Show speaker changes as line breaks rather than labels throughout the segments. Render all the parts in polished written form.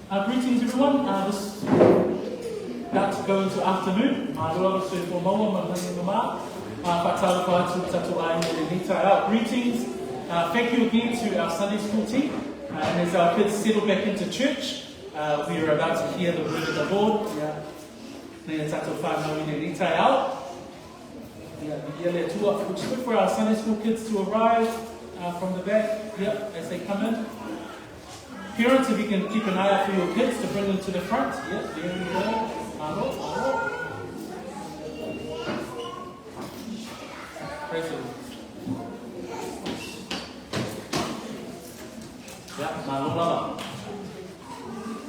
Greetings everyone. This about to go into afternoon. Malo lava soifua maua ma le lagi e mama. Faatalofa atu i tatou aiga i lenei taeao. Greetings. Thank you again to our Sunday school team. And as our kids settle back into church, we are about to hear the word of the Lord. Yeah. Nei a tatou whānau i lenei taeao. Yeah, viia le Atua. We'll just wait for our Sunday school kids to arrive from the back. Yeah, as they come in. Parents, if you can keep an eye out for your kids to bring them to the front. Yeah, there we go. Alo, alo. Praise the Lord. Yeah, malo lava.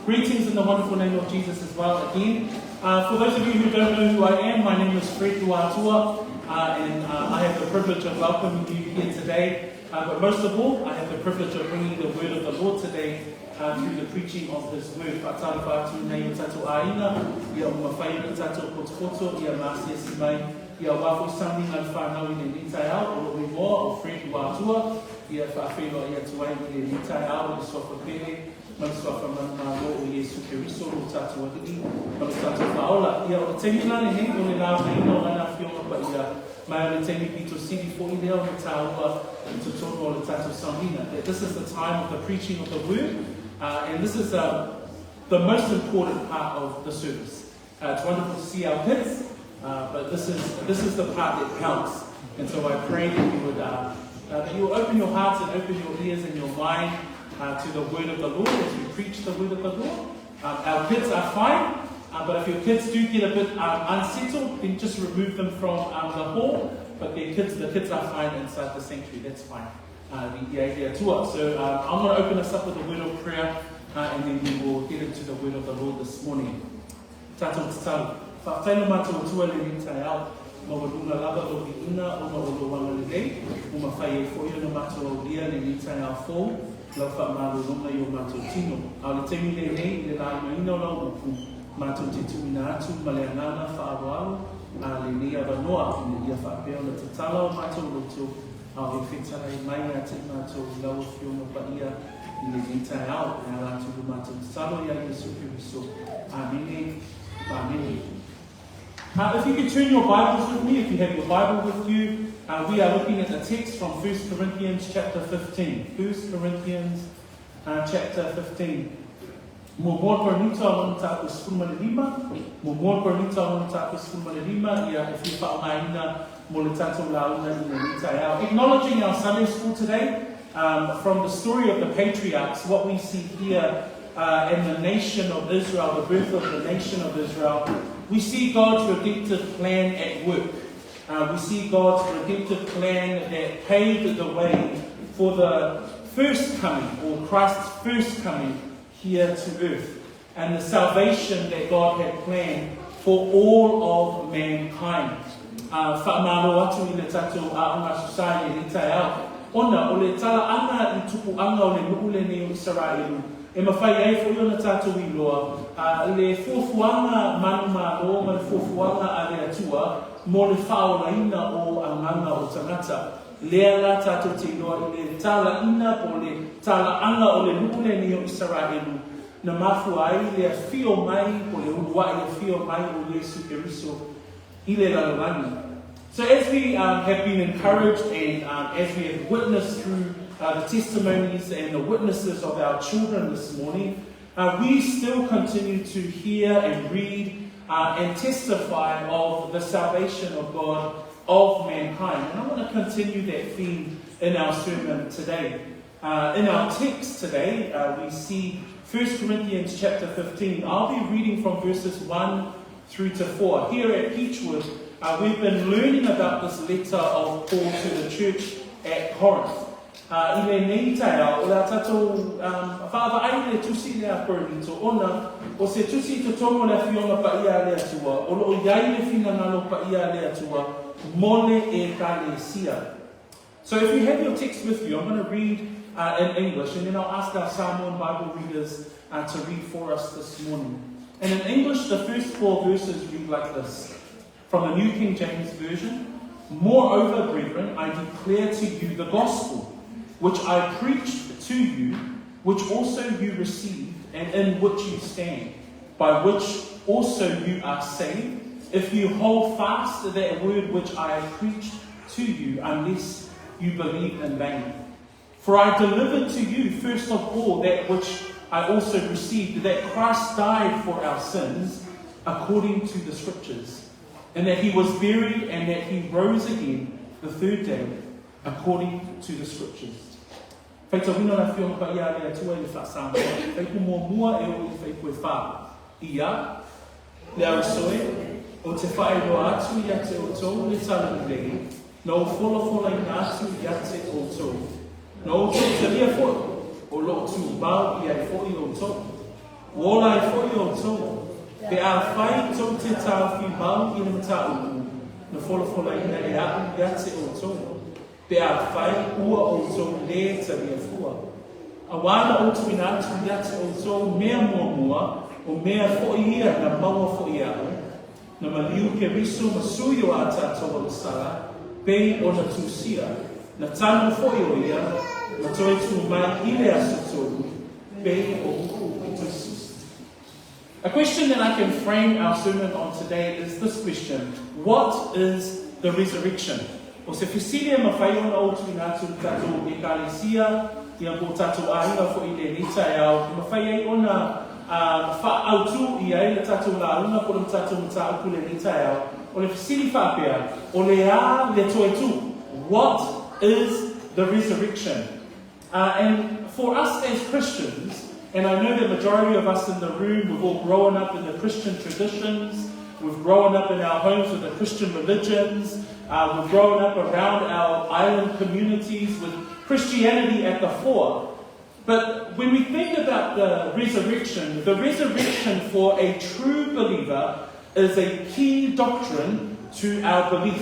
Greetings in the wonderful name of Jesus as well again. For those of you who don't know who I am, my name is Fred Luatua, and I have the privilege of welcoming you here today. But most of all, I have the privilege of bringing the word of the Lord today through the preaching of his word. Faatalofa atu nei o tatou aiga, ia ua mafai ona tatou potopoto, ia maasiasi mai, ia aua foi sauniga a le whanau i lenei taeao, o lou igoa o Fred Luatua, ia faafeiloai atu ai i lenei taeao i le suafa pele, ma le suafa manumalo o Iesu Keriso lo tatou Alii ma lo tatou Faaola. Ia o le taimi la lenei o le laugaina o Lana Afioga Paia, ma o le taimi pito sili foi lea ona taua i totonu o le tatou sauniga. That this is the time of the preaching of the word, and this is the most important part of the service. It's wonderful to see our kids, but this is the part that counts. And so I pray that you would that you will open your hearts and open your ears and your mind to the word of the Lord as we preach the word of the Lord. Our kids are fine, but if your kids do get a bit unsettled, then just remove them from the hall. But the kids are fine inside the sanctuary. That's fine. So I'm going to open us up with a word of prayer, and then we will get into the word of the Lord this morning. Tatou tatalo. Faafetai lo matou Atua i lenei taeao, maualuga lava lou viiga ona o lou agalelei, ua mafai ai foi ona matou aulia lenei taeao fou, lau faamalologa i o matou tino. A o le taimi lenei i le laugaina o lau upu, matou te tuuina atu ma le agaga faaaloalo a lenei avanoa, ina ia faapea ona tatala o matou loto, a o e fetalai mai ia te matou i lau Afioga Paia i lenei taeao, e ala atu i lo matou tatalo ia Iesu Keriso. Amene. Amene. If you could turn your Bibles with me, if you have your Bible with you, we are looking at the text from 1 Corinthians chapter 15. 1 Corinthians chapter 15. Muamua Korinito a lona mataupu e 15, Muamua Korinito a lona mataupu e 15, ia e fia faaaogaina mo le tatou lauga i lenei taeao. Acknowledging our Sunday school today, from the story of the patriarchs, what we see here in the nation of Israel, the birth of the nation of Israel, we see God's redemptive plan at work. We see God's redemptive plan that paved the way for the first coming, or Christ's first coming here to earth, and the salvation that God had planned for all of mankind. Faamalo atu i le tatou Aoga Aso Sa i lenei taeao, ona o le talaaga i tupuaga o le nuu lenei o Isaraelu, e mafai ai foi ona tatou iloa le fuafuaga manumalo ma le fuafuaga a le Atua mo le faaolaina o agaga o tagata. Lea la tatou te iloa i le talaina po o le talaaga o le nuu lenei o Isaraelu, na mafua ai le afio mai po o le uluai afio mai o Iesu Keriso i le lalolagi. So as we have been encouraged and as we have witnessed through the testimonies and the witnesses of our children this morning, we still continue to hear and read and testify of the salvation of God of mankind. And I want to continue that theme in our sermon today. In our text today, we see 1 Corinthians chapter 15. I'll be reading from verses 1 through to 4. Here at Peachwood, we've been learning about this letter of Paul to the church at Corinth. I lenei taeao, o le a tatou vaavaai le tusi lea a Korinito, ona o se tusi i totonu o le Afioga Paia a le Atua, o loo i ai le finagalo paia a le Atua mo le Ekalesia. So if you have your text with you, I'm going to read in English, and then I'll ask our Samoan Bible readers to read for us this morning. And in English, the first four verses read like this. From the New King James Version, "Moreover, brethren, I declare to you the gospel, which I preached to you, which which also you received and in which you stand, by which also you are saved, if you hold fast that word which I have preached to you, unless you believe in vain. For I delivered to you first of all that which I also received, that Christ died for our sins according to the Scriptures, and that he was buried, and that he rose again the third day according to the Scriptures. Faitauina le Afioga Paia a le Atua i le Faa-Samoa, Faipu Muamua e oo i le Faipu e Fa. Ia, le auso e, ou te faailoa atu ia te outou le talalelei, na ou folafolaina atu ia te outou, na outou talia foi, o lo o tumau i ai foi outou. Ua ola ai foi outou, pe afai tou te taofi mau i le mataupu na folafolaina e aʻu ia te outou. Pe afai ua outou lē talia fua. Auā na ou tuuina atu ia te outou mea muamua, o mea foi ia na maua foi e aʻu, na maliu Keriso ma sui o a tatou agasala, pei ona tusia, na tanu foi o ia, ma toe tu mai i le aso tolu, pei o upu i Tusi. A question that I can frame our sermon on today is this question, What is the resurrection? O se fesili e mafai ona ou tuuina atu i le tatou Ekalesia, ia po o tatou aiga foi i lenei taeao, e mafai ai ona faaautu i ai le tatou lauga po o le tatou mataupu i lenei taeao, o le fesili faapea, o le a le toe tu? What is the resurrection? And for us as Christians, and I know the majority of us in the room, we've all grown up in the Christian traditions, we've grown up in our homes with the Christian religions, we've grown up around our island communities with Christianity at the fore. But when we think about the resurrection for a true believer is a key doctrine to our belief,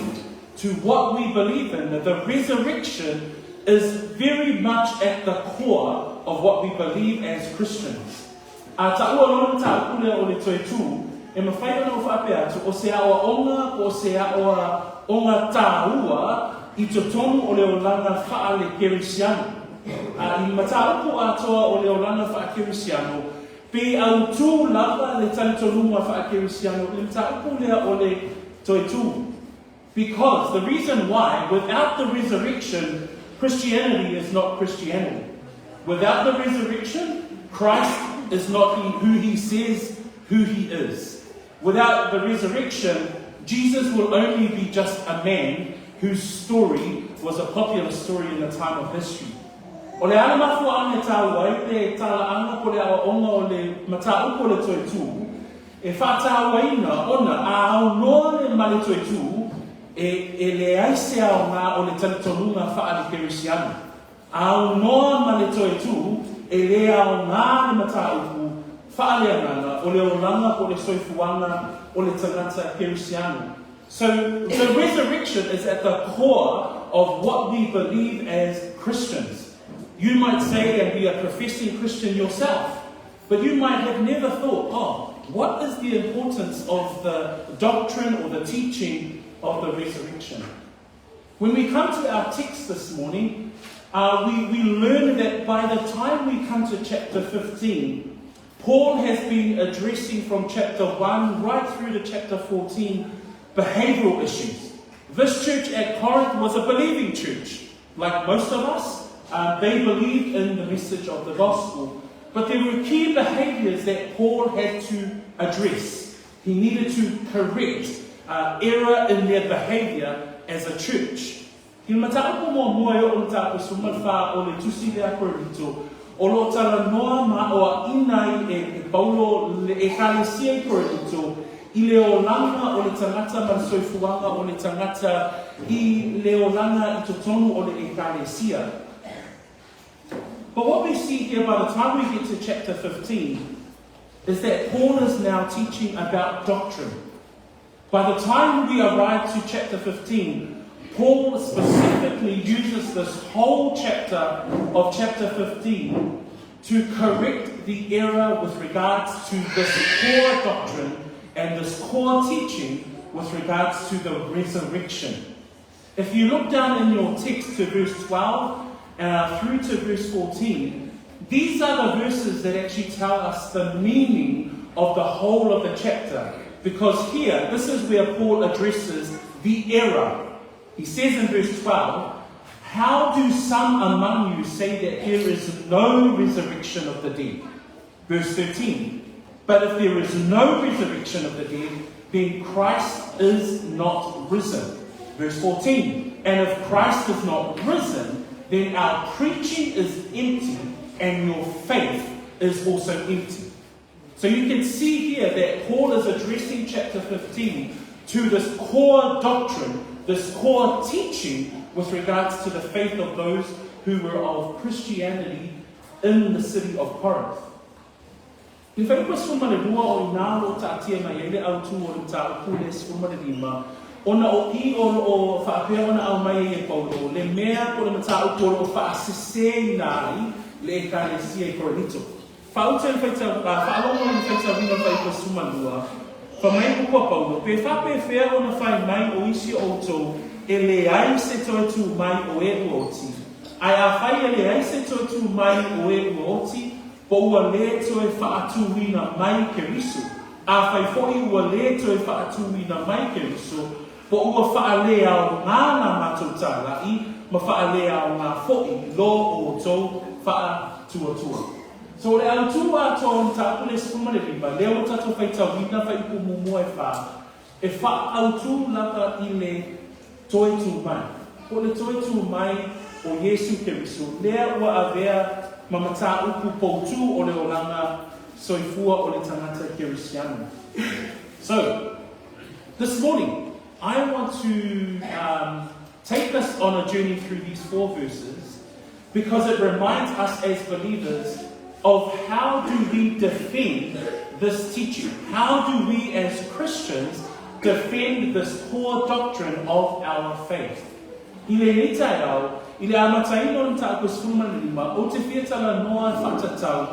to what we believe in. The resurrection is very much at the core of what we believe as Christians. A taua loa le mataupu lea o le toe tū, e mafai ona ou faapea atu, o se aoaoga po o se aoaoga tāua i totonu o le olaga faale-Kerisiano. A i le mataupu atoa o le olaga faa-Kerisiano, pe autū lava le talitonuga faa-Kerisiano i le mataupu lea o le toe tū. Because the reason why, without the resurrection, Christianity is not Christianity. Without the resurrection, Christ is not who he says who he is. Without the resurrection, Jesus will only be just a man whose story was a popular story in the time of history. O le a le mafuaaga e taua ai le talaaga po o le aoaoga o le mataupu o le toe tū, e faatauaina ona a aunoa le ma le toe tū, e, e leai se aoga o le talitonuga faale-Kerisiano. A aunoa ma le toe tū, e lē aoga le mataupu faaleagaga o le olaga po o le soifuaga o le tagata Kerisiano. So the resurrection is at the core of what we believe as Christians. You might say and be a professing Christian yourself, but you might have never thought, oh, what is the importance of the doctrine or the teaching of the resurrection? When we come to our text this morning, we learn that by the time we come to chapter 15, Paul has been addressing from chapter 1 right through to chapter 14 behavioral issues. This church at Corinth was a believing church. Like most of us, they believed in the message of the gospel. But there were key behaviors that Paul had to address. He needed to correct error in their behavior as a church. I le mataupu muamua e oo i le mataupu 14 o le tusi lea a Korinito, o lo o talanoa ma aoaina ai e Paulo le Ekalesia i Korinito i le olaga o le tagata ma le soifuaga o le tagata i le olaga i totonu o le Ekalesia. But what we see here by the time we get to chapter 15 is that Paul is now teaching about doctrine. By the time we arrive to chapter 15, Paul specifically uses this whole chapter of chapter 15 to correct the error with regards to this core doctrine and this core teaching with regards to the resurrection. If you look down in your text to verse 12 through to verse 14, These are the verses that actually tell us the meaning of the whole of the chapter. Because here, this is where Paul addresses the error. He says in verse 12, How do some among you say that there is no resurrection of the dead? Verse 13, But if there is no resurrection of the dead, then Christ is not risen. Verse 14, And if Christ is not risen, then our preaching is empty and your faith is also empty. So you can see here that Paul is addressing chapter 15 to this core doctrine, this core teaching with regards to the faith of those who were of Christianity in the city of Corinth. I le fuaiupu 12 o i ina o lo o taatia mai ai le autū o le mataupu le 15, ona o i o lo o faapea ona aumai ai e Paulo le mea po o le mataupu o lo o faasesēina ai le Ekalesia i Korinito. Faauta i le faitau, a, faalogo i le faitauina o le fuaiupu 12, Fai mai upu a Paulo, Pe faapefea ona fai mai o isi o outou e leai se toe tū mai o e ua oti, ae afai e leai se toe tū mai o e ua oti, Po ua lē toe faatūina mai Keriso? Afai foi ua lē toe faatūina mai Keriso, po ua faaleaogā la matou tālaʻi ma faaleaogā foʻi lo outou faatuatua. So o le autū atoa o mataupu le 15, lea ua tatou faitauina fuaiupu muamua e whā, e faautū lava i le toe tū mai. Po o le toe tū mai o Iesu Keriso, lea ua avea ma mataupu poutū o le olaga soifua o le tagata Kerisiano. So, this morning, I want to um, take us on a journey through these four verses because it reminds us as believers of how do we defend this teaching? How do we as Christians defend this core doctrine of our faith? I lenei taeao, i le amataina o le mataupu 15, ou te fia talanoa faatatau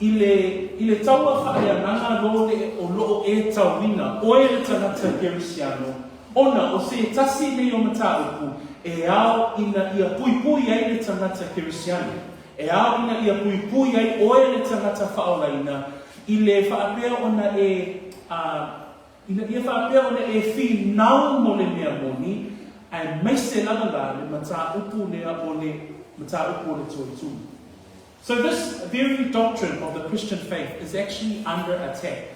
i le, i le taua faaleagaga lo le o loo e tauina oe le tagata Kerisiano, ona o se tasi nei o mataupu e ao ina ia puipui ai le tagata Kerisiano. E ao ina ia puipui ai oe le tagata faaolaina i le faapea ona e, a, ina ia faapea ona e finau mo le mea moni, aemaise lava la le mataupu lea o le mataupu o le toe tū. So this very doctrine of the Christian faith is actually under attack.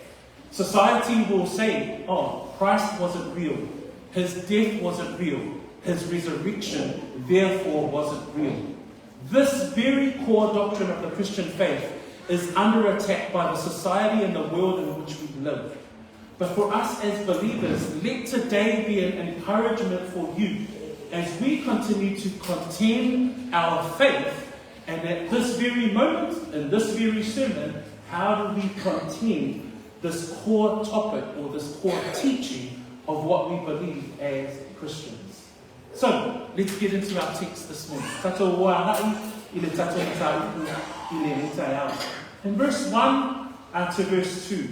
Society will say, oh, Christ wasn't real. His death wasn't real. His resurrection, therefore, wasn't real. This very core doctrine of the Christian faith is under attack by the society and the world in which we live. But for us as believers, let today be an encouragement for you as we continue to contend our faith. And at this very moment, in this very sermon, how do we contend this core topic or this core teaching of what we believe as Christians? So, let's get into our text this morning. Tatou o agai i le tatou mataupu i lenei taeao. In verse 1 uh, to verse 2,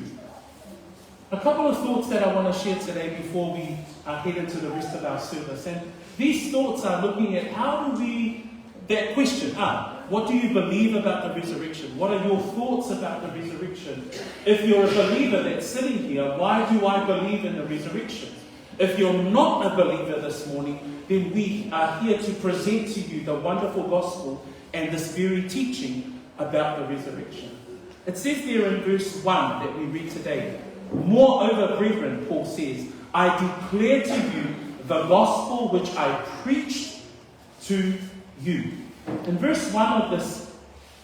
a couple of thoughts that I want to share today before we uh, head into the rest of our service. And these thoughts are looking at how do we, that question, ah, what do you believe about the resurrection? What are your thoughts about the resurrection? If you're a believer that's sitting here, why do I believe in the resurrection? If you're not a believer this morning, then we are here to present to you the wonderful gospel and this very teaching about the resurrection. It says there in verse 1 that we read today, Moreover, brethren, Paul says, I declare to you the gospel which I preached to you. In verse 1 of this,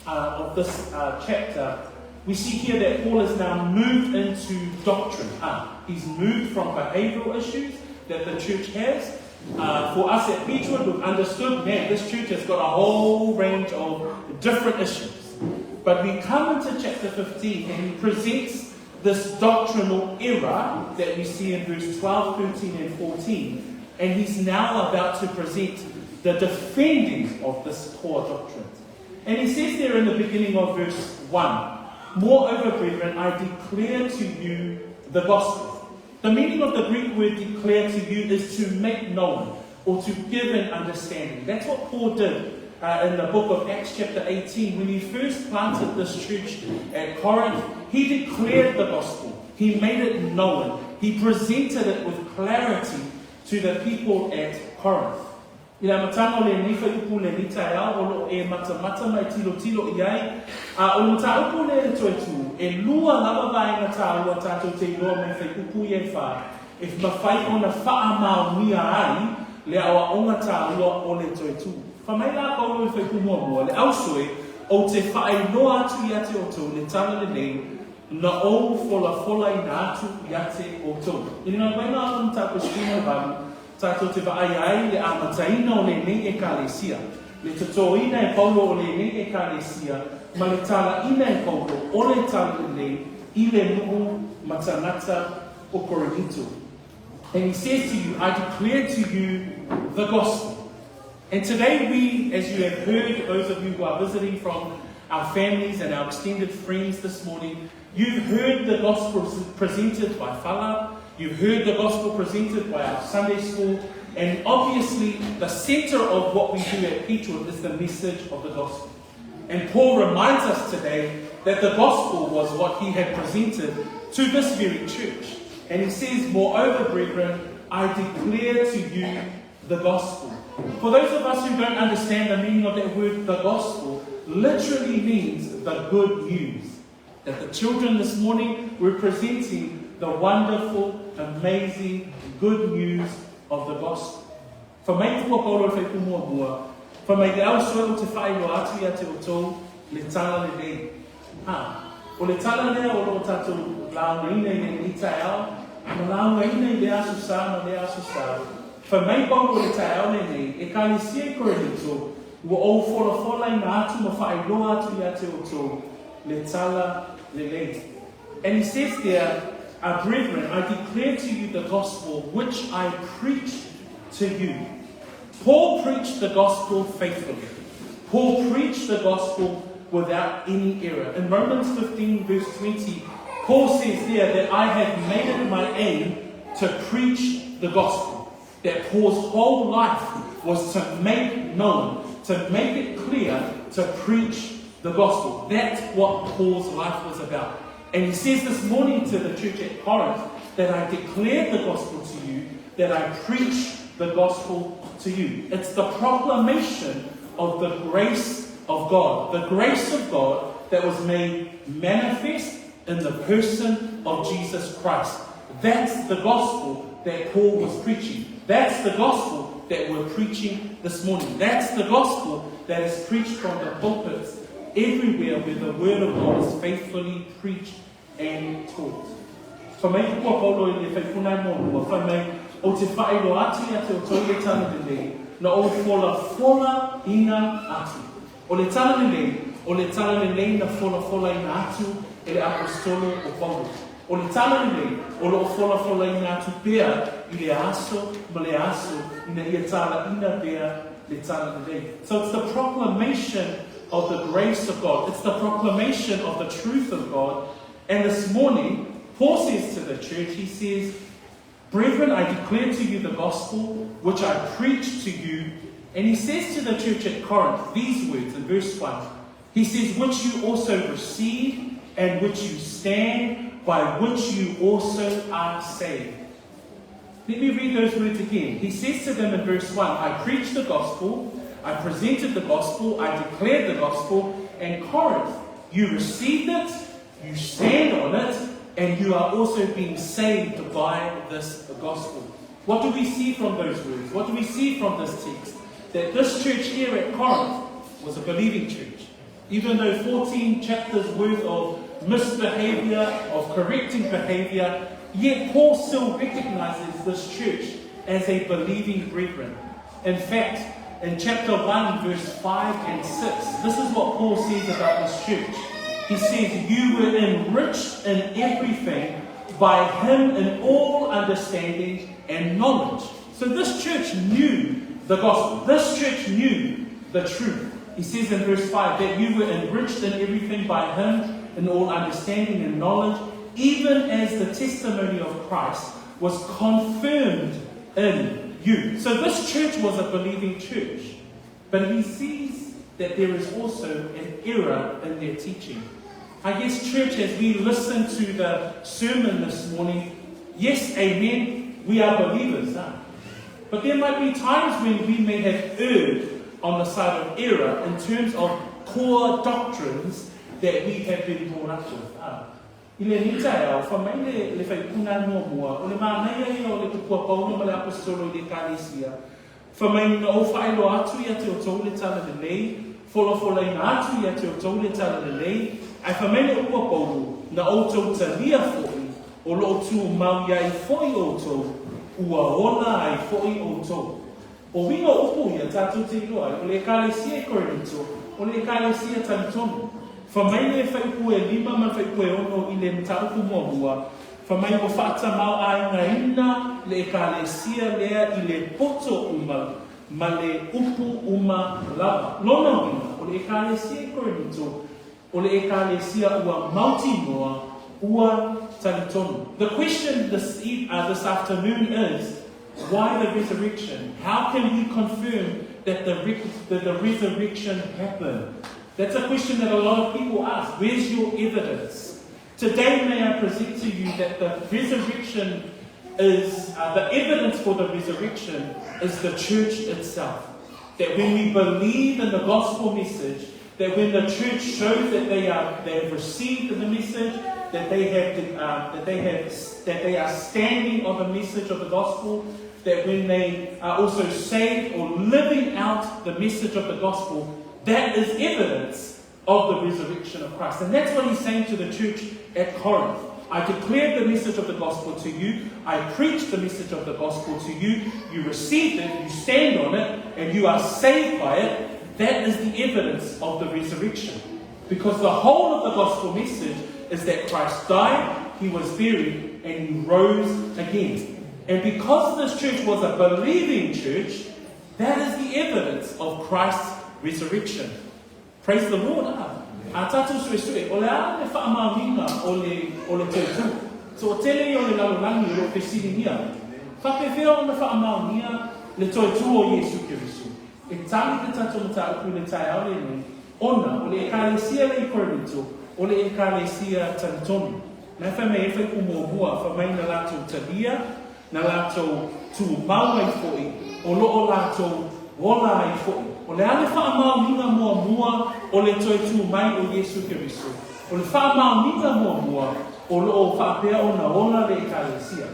uh, of this uh, chapter, we see here that Paul has now moved into doctrine. Ah, he's moved from behavioral issues that the church has. Uh, for us at Beechwood, we've understood, man, this church has got a whole range of different issues. But we come into chapter 15 and he presents this doctrinal error that we see in verse 12, 13, and 14. And he's now about to present the defending of this core doctrine. And he says there in the beginning of verse 1 Moreover, brethren, I declare to you the gospel. The meaning of the Greek word declare to you is to make known or to give an understanding. That's what Paul did uh, in the book of Acts chapter 18, when he first planted this church at Corinth, he declared the gospel. He made it known. He presented it with clarity to the people at Corinth. I le amataga o lenei fuaiupu i lenei taeao o lo o e matamata ma e tilotilo i ai, a o le mataupu lea e toe tū, e lua lava vaega tāua tātou te iloa mai fuaiupu ia e whā, e mafai ona faamaonia ai le aoaoga tāua o le toe tū. Fai mai la Paulo i le fuaiupu muamua, le ausoe, ou te faailoa atu ia te outou le tala lelei na ou folafolaina atu ia te outou. I le galuega a lona mataupu e 18, Tātou te vaai ai le amataina o lenei Ekalesia, le totoina e Paulo o lenei Ekalesia, ma le talaina e Paulo o le tala lelei i le nuu ma tagata o Korinito. And he says to you, I declare to you the gospel. And today we, as you have heard, those of you who are visiting from our families and our extended friends this morning, you've heard the gospel presented by Fala, you've heard the gospel presented by our Sunday school, and obviously the center of what we do at Peachwood is the message of the gospel. And Paul reminds us today that the gospel was what he had presented to this very church. And he says, Moreover, brethren, I declare to you the gospel. For those of us who don't understand the meaning of that word, the gospel, literally means the good news. That the children this morning were presenting the wonderful, amazing, good news of the gospel. Fai mai ua Paulo i le fuaiupu muamua, fai mai le ausoe ou te faailoa atu ia te outou le tala lelei. Ha, o le tala lea o lo o tatou laugaina i lenei taeao, ma laugaina i lea Aso Sa ma lea Aso Sa. Fai mai Paulo i le taeao lenei, Ekalesia i Korinito, ua ou folafolaina atu ma faailoa atu ia te outou le tala lelei. And he says there, Our brethren, I declare to you the gospel which I preached to you. Paul preached the gospel faithfully. Paul preached the gospel without any error. In Romans 15, verse 20, Paul says there that I have made it my aim to preach the gospel. That Paul's whole life was to make known, to make it clear, to preach the gospel. That's what Paul's life was about. And he says this morning to the church at Corinth that I declared the gospel to you, that I preach the gospel to you. It's the proclamation of the grace of God, the grace of God that was made manifest in the person of Jesus Christ. That's the gospel that Paul was preaching. That's the gospel that we're preaching this morning. That's the gospel that is preached from the pulpits everywhere where the word of God is faithfully preached and taught. Fai mai ua Paulo i le fuaiupu muamua, fai mai, ou te faailoa atu ia te outou le tala lelei, na ou folafolaina atu. O le tala lelei, o le tala lelei na folafolaina atu e le aposetolo o Paulo. O le tala lelei, o lo o folafolaina atu pea i le aso ma le aso ina ia talaina pea le tala lelei. So it's the proclamation of the grace of God. It's the proclamation of the truth of God. And this morning, Paul says to the church, he says, Brethren, I declare to you the gospel which I preached to you. And he says to the church at Corinth these words in verse 1. He says, Which you also received, and which you stand, by which you also are saved. Let me read those words again. He says to them in verse 1, I preached the gospel, I presented the gospel, I declared the gospel, and Corinth, you received it, you stand on it, and you are also being saved by this gospel. What do we see from those words? What do we see from this text? That this church here at Corinth was a believing church. Even though 14 chapters worth of misbehavior, of correcting behavior, yet Paul still recognizes this church as a believing brethren. In fact, in chapter 1, verse 5 and 6, this is what Paul says about this church. He says, You were enriched in everything by him in all understanding and knowledge. So this church knew the gospel. This church knew the truth. He says in verse 5 that you were enriched in everything by him in all understanding and knowledge, even as the testimony of Christ was confirmed in you. So this church was a believing church. But he sees that there is also an error in their teaching. I guess, church, as we listen to the sermon this morning, yes, amen, we are believers. Huh? But there might be times when we may have erred on the side of error in terms of core doctrines that we have been brought up with. I lenei taeao, fai mai le, le faipuna muamua, o le manaia ia o le upu a Paulo ma le Aposetolo i le Ekalesia, Fai mai na ou faailoa atu ia te outou le Tala Lelei, folafolaina atu ia te outou le Tala Lelei, ae fai mai le upu a Paulo, na outou talia foi, o lo o tumau ai foi outou, ua ola ai foi outou. O uiga o upu ia tatou te iloa ai, o le Ekalesia i Korinito, o le Ekalesia talitonu. Fai mai le faipue 5 ma le faipue 6 i le mataupu muamua, Fai mai ua faatamaoaigaina le Ekalesia lea i le poto uma ma le upu uma lava. Lona uiga, o le Ekalesia i Korinito, o le Ekalesia ua mautinoa, ua talitonu. The question this, this afternoon is, why the resurrection? How can we confirm that the, that the resurrection happened? That's a question that a lot of people ask. Where's your evidence? Today may I present to you that the resurrection is, the evidence for the resurrection is the church itself. That when we believe in the gospel message, that when the church shows that they are they have received the message, that they have that they have that they are standing on the message of the gospel, that when they are also saved or living out the message of the gospel, that is evidence of the resurrection of Christ. And that's what he's saying to the church at Corinth. I declared the message of the gospel to you. I preached the message of the gospel to you. You received it, you stand on it, and you are saved by it. That is the evidence of the resurrection. Because the whole of the gospel message is that Christ died, he was buried, and he rose again. And because this church was a believing church, that is the evidence of Christ's resurrection. Praise the Lord, a. A tatou suesue, o le a le faamaoniga o le, o le toe tu? Toatele ia o le lalolagi o lo o fesiligia, Faapefea ona faamaonia le toe tu o Iesu Keriso? E tali le tatou mataupu i le taeao lenei, ona o le Ekalesia lea i Korinito, o le Ekalesia talitonu. Na e fai mai ai faipu muamua, fai mai na latou talia, na latou tumau ai foi, o lo o latou ola ai foi. O le a le faamaoniga muamua o le toe tu mai o Iesu Keriso? O le faamaoniga muamua, o lo o faapea ona ola le Ekalesia.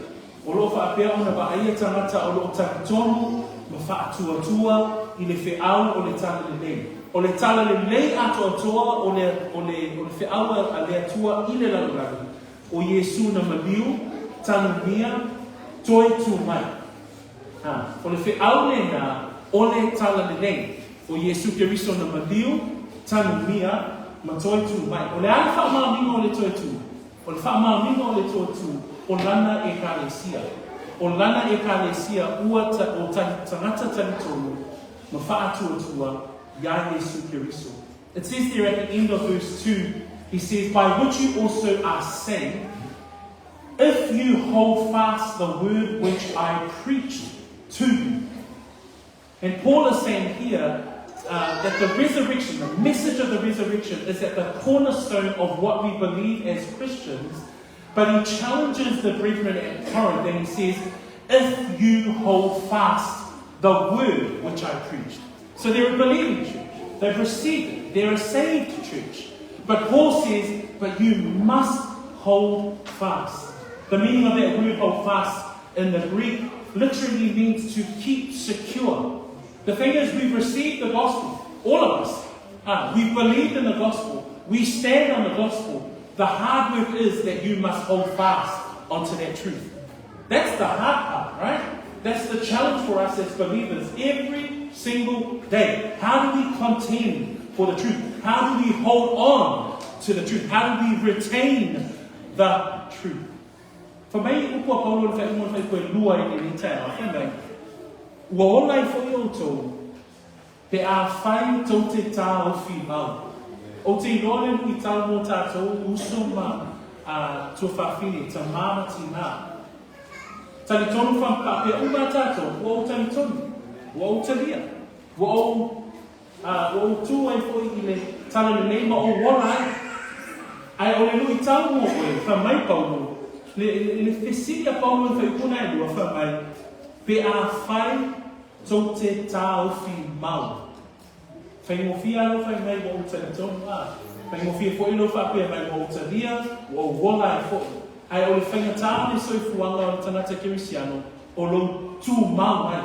O lo o faapea ona vaaia tagata o lo o talitonu ma faatuatua i le feau o le Talalelei. O le Talalelei atoatoa o le, o le, o le feau a le Atua i le lalolagi, O Iesu na maliu, tanumia, toe tu mai. A, o le feau lena o le Talalelei. O Iesu Keriso na maliu, tanumia, ma toe tu mai. O le a le faamaoniga o le toe tu? O le faamaoniga o le toe tu, o Lana Ekalesia. O Lana Ekalesia ua ta, o ta, tagata talitonu ma faatuatua ia Iesu Keriso. It says there at the end of verse 2, he says, By which you also are saved, if you hold fast the word which I preached to you. And Paul is saying here that the resurrection, the message of the resurrection, is at the cornerstone of what we believe as Christians. But he challenges the brethren at Corinth and he says, If you hold fast the word which I preached. So they're a believing church. They've received it. They're a saved church. But Paul says, but you must hold fast. The meaning of that word hold fast in the Greek literally means to keep secure. The thing is, we've received the gospel, all of us. We've believed in the gospel. We stand on the gospel. The hard work is that you must hold fast onto that truth. That's the hard part, right? That's the challenge for us as believers every single day. How do we contend for the truth? How do we hold on to the truth? How do we retain the truth? Fai mai upu a Paulo i le faaiuga o le faipue lua i lenei taeao, fai mai, Ua ola ai foi outou, pe afai tou te taofi mau. Ou te iloa le luitau mō tātou uso ma tuafafine, tamā ma tinā. Talitonu whakapea uma tātou, ua ou talitonu, ua ou talia, ua ou Ua ou tū ai foi i le Talalelei ma ou ola ai. Ae o le luitau mo oe, fai mai Paulo, le, le fesili a Paulo i le fuaiupu lena e lua, fai mai, Pe afai tou te taofi mau. Faigofie lava lou fai mai ua ou talitonu, ā, faigofie foi lou faapea mai ua ou talia, ua ou ola ai foi. Ae o le faigata o le soifuaga o le tagata kerisiano, o lou tumau ai.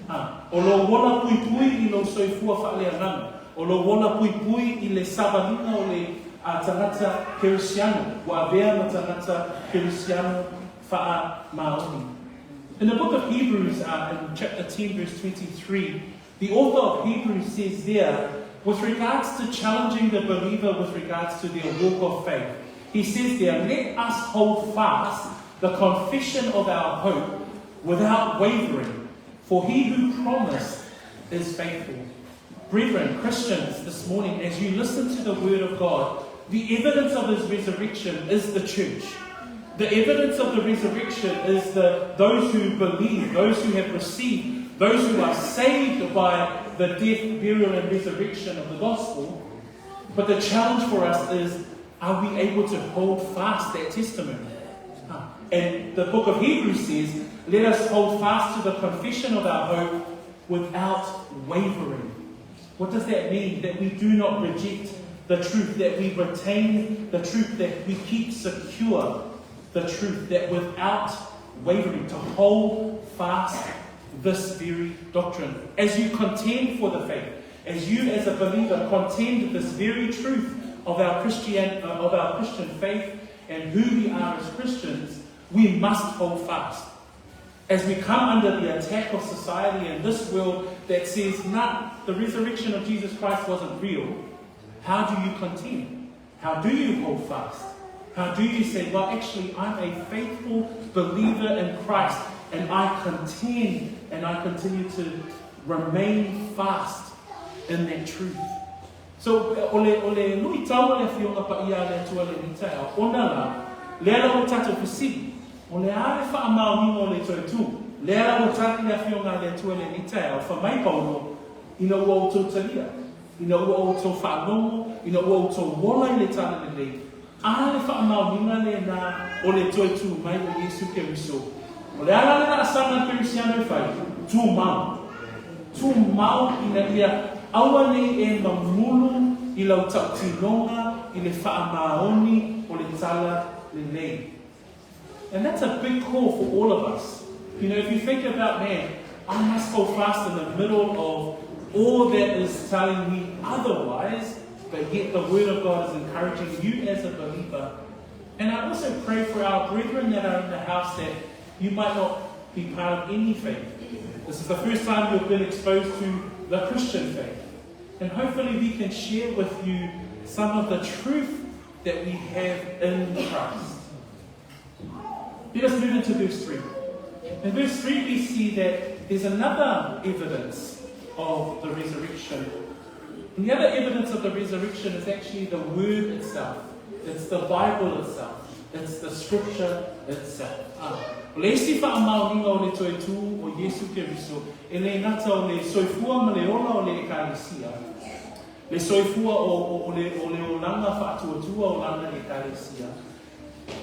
Ā, o lou ola puipui i lou soifua faaleagaga, o lou ola puipui i le savaliga o le tagata kerisiano, ua avea ma tagata kerisiano faamaoni. In the book of Hebrews, in chapter 10 verse 23, the author of Hebrews says there, with regards to challenging the believer with regards to their walk of faith, he says there, let us hold fast the confession of our hope without wavering, for he who promised is faithful. Brethren, Christians, this morning, as you listen to the word of God, the evidence of his resurrection is the church. The evidence of the resurrection is the those who believe, those who have received, those who are saved by the death, burial, and resurrection of the gospel. But the challenge for us is are we able to hold fast that testimony? And the book of Hebrews says, let us hold fast to the confession of our hope without wavering. What does that mean? That we do not reject the truth, that we retain the truth, that we keep secure the truth, that without wavering, to hold fast this very doctrine. As you contend for the faith, as you as a believer contend this very truth of our Christian, of our Christian faith and who we are as Christians, we must hold fast. As we come under the attack of society and this world that says, nah, the resurrection of Jesus Christ wasn't real, how do you contend? How do you hold fast? How do you say, well, actually, I'm a faithful believer in Christ and I contend and I continue to remain fast in that truth? So, o le, o le luitau o le Afioga Paia a le Atua i lenei taeao, ona la, lea la ua tatou fesili, o le a le faamaoniga o le toe tū? Lea la ua tali le Afioga a le Atua i lenei taeao, fai mai Paulo, ina ua outou talia, ina ua outou faalogo, ina ua outou ola i le Talalelei, a le faamaoniga lena o le toe tū mai o Iesu Keriso. O le a la le laasaga a le Kerisiano e fai? Tumau. Tumau ina ia aua ne i e mamulu i lau tautinoga i le faamaoni o le Talalelei. And that's a big call for all of us. You know, if you think about, man, I must hold fast in the middle of all that is telling me otherwise, but yet the Word of God is encouraging you as a believer. And I also pray for our brethren that are in the house that you might not be part of any faith. This is the first time you've been exposed to the Christian faith. And hopefully we can share with you some of the truth that we have in Christ. Let us move into verse 3. In verse 3, we see that there's another evidence of the resurrection. And the other evidence of the resurrection is actually the Word itself. It's the Bible itself. It's the Scripture itself. Ah. O le isi faamaoniga o le toe tū o Iesu Keriso, e le gata o le soifua ma le ola o le Ekalesia, le soifua o, o, o, le, o le olaga faatuatua o lana Ekalesia,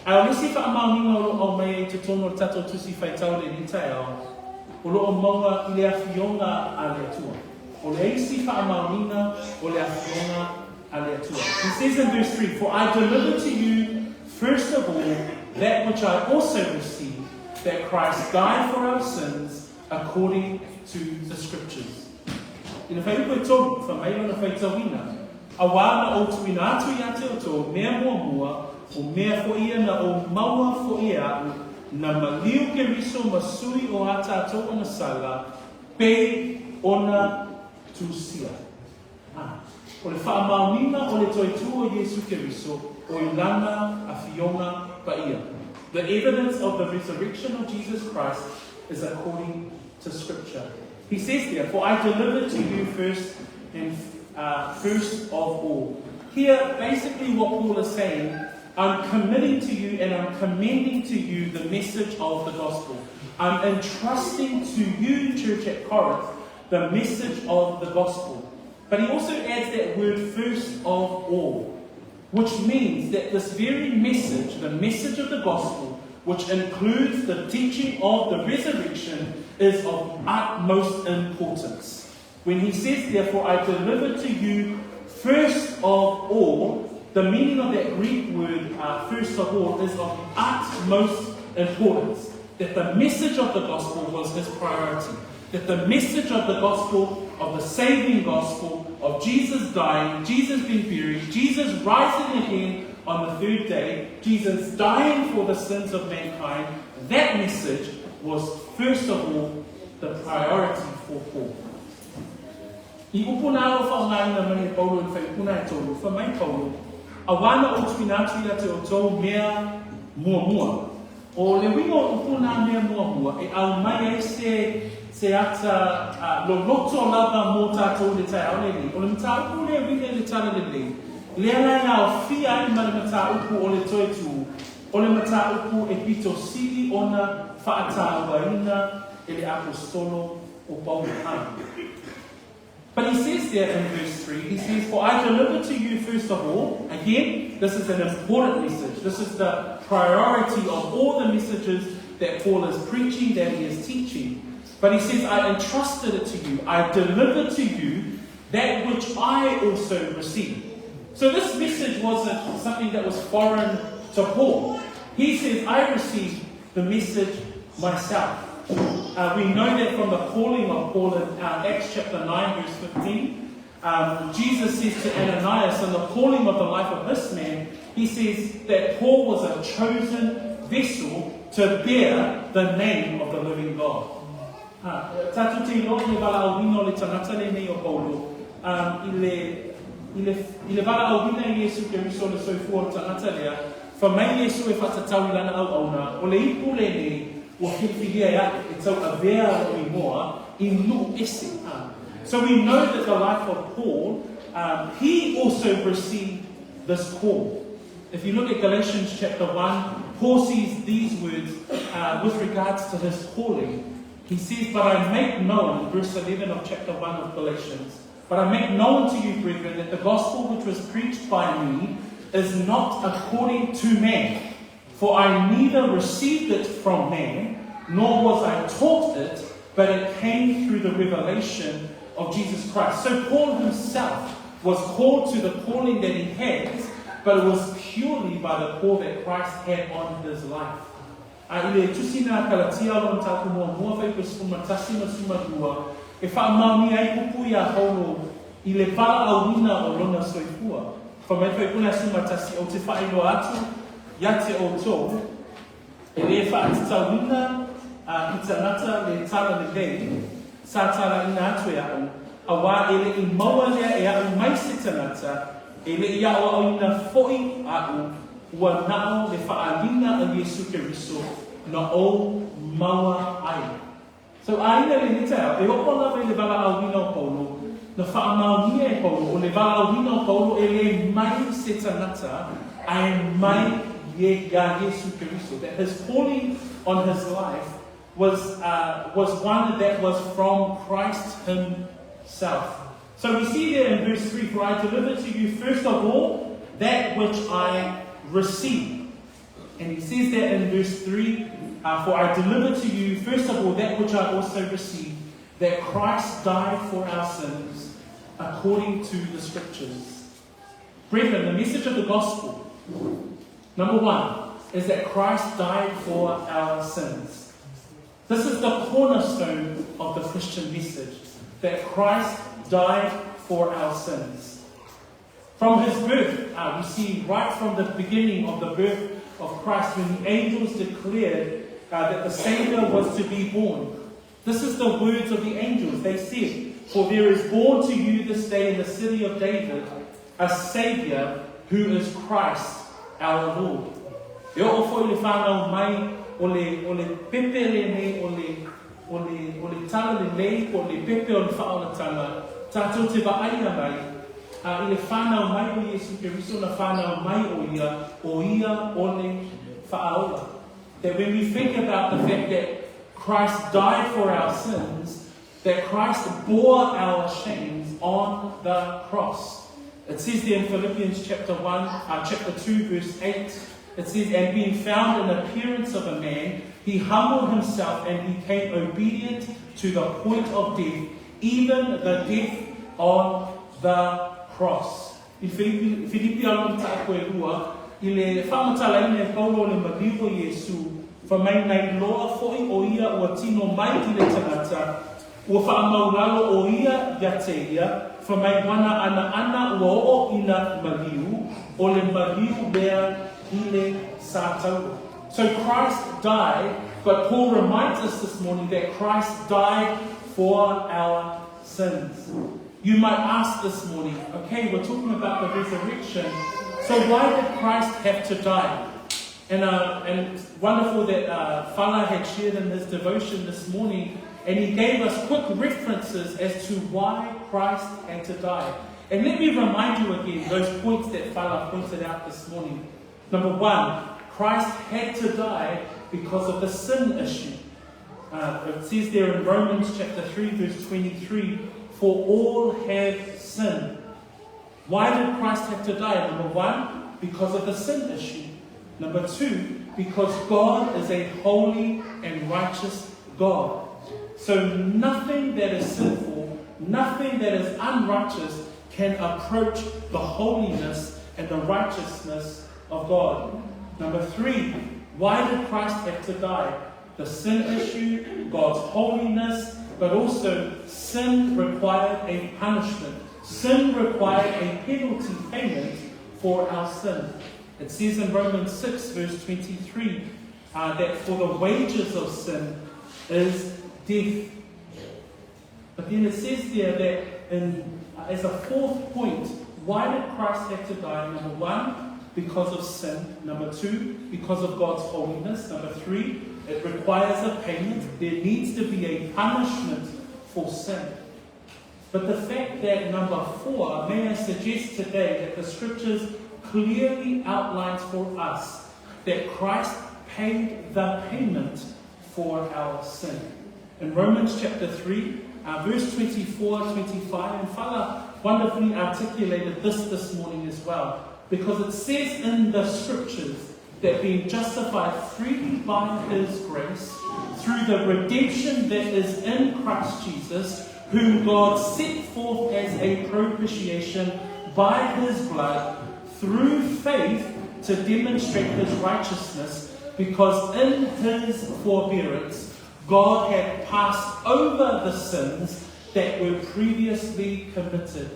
Ae o le isi faamaoniga o lo o aumai ai i totonu o le tatou Tusi Faitau i lenei taeao, o lo o maua i le Afioga a le Atua. O le isi faamaoniga o le Afioga a le Atua. He says in verse 3, For I delivered to you first of all that which I also received, that Christ died for our sins according to the Scriptures. I le fuaiupu e tolu, fai mai lona faitauina, Auā na ou tuuina atu ia te outou mea muamua, o mea foi ia na ou maua foi e aʻu, na maliu Keriso ma sui o a tatou agasala, pei ona tusia. A, o le faamaoniga o le toe tū o Iesu Keriso, o i lana Afioga Paia. The evidence of the resurrection of Jesus Christ is according to Scripture. He says there, For I delivered to you first and first of all. Here, basically what Paul is saying, I'm committing to you and I'm commending to you the message of the gospel. I'm entrusting to you, church at Corinth, the message of the gospel. But he also adds that word first of all, which means that this very message, the message of the gospel, which includes the teaching of the resurrection, is of utmost importance. When he says, therefore, I deliver to you first of all, the meaning of that Greek word, first of all, is of utmost importance. That the message of the gospel was his priority. That the message of the gospel, of the saving gospel, of Jesus dying, Jesus being buried, Jesus rising again on the third day, Jesus dying for the sins of mankind, that message was first of all the priority for Paul. I upu nā o whaongaina mai e Paulo i le fuaipuna e tolu, wha mai Paulo, auā na ou tuuina atu ia te outou mea muamua. O le uiga o upu nā mea muamua e aumai ai se se ata loloto lava mō tātou i le taeao lenei, o le mataupu lea e uiga i le Talalelei, lea la e aofia ai ma le mataupu o le Toetū, o le mataupu e pito sili ona faatāuaina e le Aposetolo o Paulo. But he says there in verse 3, he says, For I delivered to you first of all, again, this is an important message. This is the priority of all the messages that Paul is preaching, that he is teaching. But he says, I entrusted it to you. I delivered to you that which I also received. So this message wasn't something that was foreign to Paul. He says, I received the message myself. We know that from the calling of Paul in Acts chapter 9, verse 15. Jesus says to Ananias, in the calling of the life of this man, he says that Paul was a chosen vessel to bear the name of the living God. Tātou te iloa i le valaauina o le tagata lenei o Paulo, i le, i le, i le valaauina e Iesu Keriso le soifua o le tagata lea, Fai mai Iesu e faatatau i lana auauna, O le ipu lenei ua filifilia e a'u e tauavea lou igoa i nuu ese. So we know that the life of Paul, he also received this call. If you look at Galatians chapter 1, Paul sees these words with regards to his calling. He says, But I make known, verse 11 of chapter 1 of Galatians, But I make known to you, brethren, that the gospel which was preached by me is not according to man. For I neither received it from man, nor was I taught it, but it came through the revelation of Jesus Christ. So Paul himself was called to the calling that he has, but it was purely by the call that Christ had on his life. A i le tusi na Kalatia o lona mataupu muamua fuaiupu e 11 ma 12, e faamaonia ai upu iā Paulo i le valaauina o lona soifua. Fai mai fuaipuna e 11, Ou te faailoa atu ia te outou, e lē faatatauina i tagata le talalelei sa talaina atu e a'u, auā e le'i maua lea e a'u mai se tagata, e le'i aʻoaʻoina foʻi a'u, ua na o le faaaliga a Iesu Keriso na ou maua ai. So ʻāina lenei taeao, e oo lava i le valaauina o Paulo, na faamaonia e Paulo, o le valaauina o Paulo e lē mai se tagata, ae mai iā Iesu Keriso, that his calling on his life was, was one that was from Christ himself. So we see there in verse 3, For I delivered to you first of all that which I received. And he says that in verse 3, For I delivered to you first of all that which I also received, that Christ died for our sins according to the Scriptures. Brethren, the message of the gospel, number one, is that Christ died for our sins. This is the cornerstone of the Christian message, that Christ died for our sins. From his birth, we see right from the beginning of the birth of Christ, when the angels declared that the Savior was to be born. This is the words of the angels. They said, For there is born to you this day in the city of David a Savior who is Christ our Lord. E oo foi le whanau mai o le, o le pepe lenei o le, o le, o le talalelei po o le pepe o le faaolatanga, tātou te vaaia mai, a i le whanau mai o Iesu Keriso na whanau mai o ia, o ia o le faaola. That when we think about the fact that Christ died for our sins, That Christ bore our shames on the cross. It says there in Philippians chapter 1, chapter 2, verse 8, it says, And being found in appearance of a man, he humbled himself and became obedient to the point of death, even the death on the cross. I Filipi anō mataupu e lua, i le faamatalaina e Paulo le maliu o Iesu, fai mai na iloa foʻi o ia ua tino mai i le tagata, ua faamaulalo o ia ia te ia, fai mai wana anaana ua oo ina maliu, o le maliu lea i le sataua. So Christ died, but Paul reminds us this morning that Christ died for our sins. You might ask this morning, okay, we're talking about the resurrection, so why did Christ have to die? And, and it's wonderful that Fala had shared in his devotion this morning, and he gave us quick references as to why Christ had to die. And let me remind you again those points that Fala pointed out this morning. Number one, Christ had to die because of the sin issue. It says there in Romans chapter 3, verse 23, For all have sinned. Why did Christ have to die? Number one, because of the sin issue. Number two, because God is a holy and righteous God. So nothing that is sinful, nothing that is unrighteous can approach the holiness and the righteousness of God. Number three, why did Christ have to die? The sin issue, God's holiness, but also sin required a punishment. Sin required a penalty payment for our sin. It says in Romans 6, verse 23, that for the wages of sin is death. But then it says there that in, as a fourth point, why did Christ have to die? Number one, because of sin. Number two, because of God's holiness. Number three, it requires a payment. There needs to be a punishment for sin. But the fact that number four, may I suggest today that the scriptures clearly outlines for us that Christ paid the payment for our sin. In Romans chapter 3, verse 24, 25, and Fala wonderfully articulated this morning as well, because it says in the scriptures that being justified freely by his grace, through the redemption that is in Christ Jesus, whom God set forth as a propitiation by his blood, through faith to demonstrate his righteousness, because in his forbearance God had passed over the sins that were previously committed.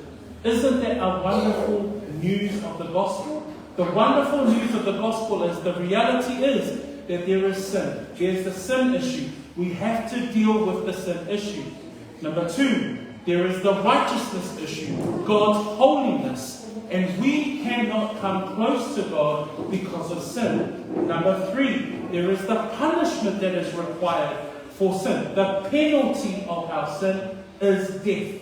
Isn't that a wonderful news of the gospel? The wonderful news of the gospel is the reality is that there is sin. There's the sin issue. We have to deal with the sin issue. Number two, there is the righteousness issue, God's holiness. And we cannot come close to God because of sin. Number three, there is the punishment that is required for sin. The penalty of our sin is death.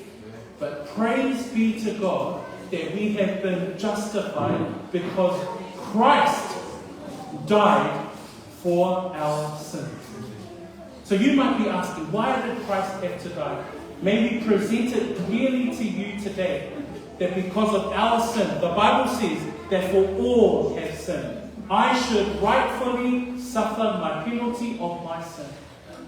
But praise be to God that we have been justified because Christ died for our sins. So you might be asking, why did Christ have to die? May we present it clearly to you today that because of our sin, the Bible says that for all have sinned. I should rightfully suffer my penalty of my sin.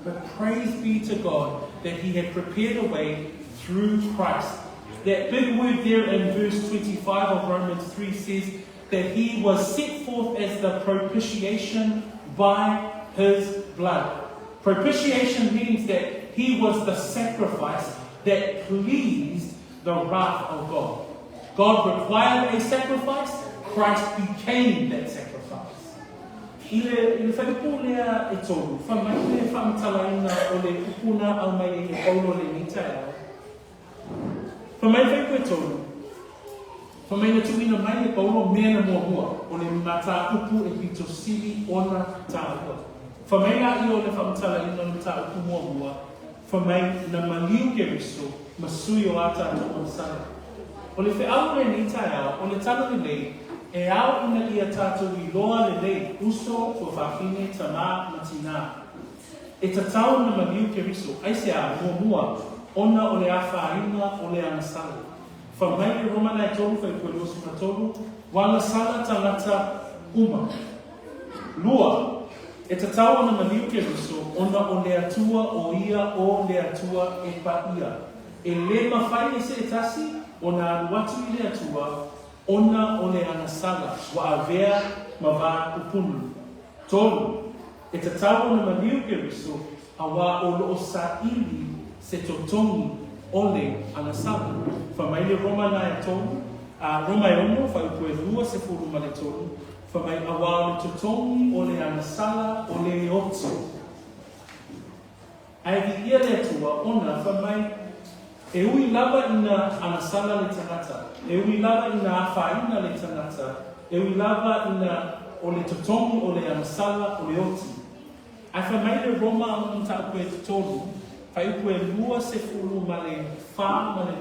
But praise be to God that he had prepared a way through Christ. That big word there in verse 25 of Romans 3 says that he was set forth as the propitiation by his blood. Propitiation means that he was the sacrifice that pleased the wrath of God. God required a sacrifice, Christ became that sacrifice. I le, i le whaiupu lea e tolu, fai mai le faamatalaina o le upu na aumai ai e Paulo lenei taeao. Fai mai whaiupu e tolu, fai mai na tuuina mai e Paulo mea na muamua, o le mataupu e pito sili ona taua. Fai mai la ia o le faamatalaina o le mataupu muamua, fai mai na maliu Keriso ma sui o a tatou agasala. O le feau o lenei taeao, o le tala lelei, e ao ina ia tatou iloa lelei, uso, tuafafine, tamā ma tinā. E tatau ona maliu Keriso, aisea, muamua, Ona o le afaina o le agasala. Fai mai le Roma na e tolu fuaiupu e 23, Ua agasala tagata uma. Lua, e tatau ona maliu Keriso ona o le Atua o Ia o le Atua e paia. E lē mafai e se tasi ona alu atu i le Atua ona o le agasala ua avea ma va pupunu. Tolu, e tatau ona maliu Keriso auā o lo'o saili se totogi o le agasala. Fai mai le Roma na e tolu, a Roma e ono, fuaiupu e 23, fai mai auā o le totogi o le agasala o le oti. Ae viia le Atua ona fai mai, E ui lava ina agasala le tagata, e ui lava ina afaina le tagata, e ui lava ina o le totogi o le agasala o le oti. Ae fai mai le Roma mataupu e tolu, fuaiupu e 24 ma le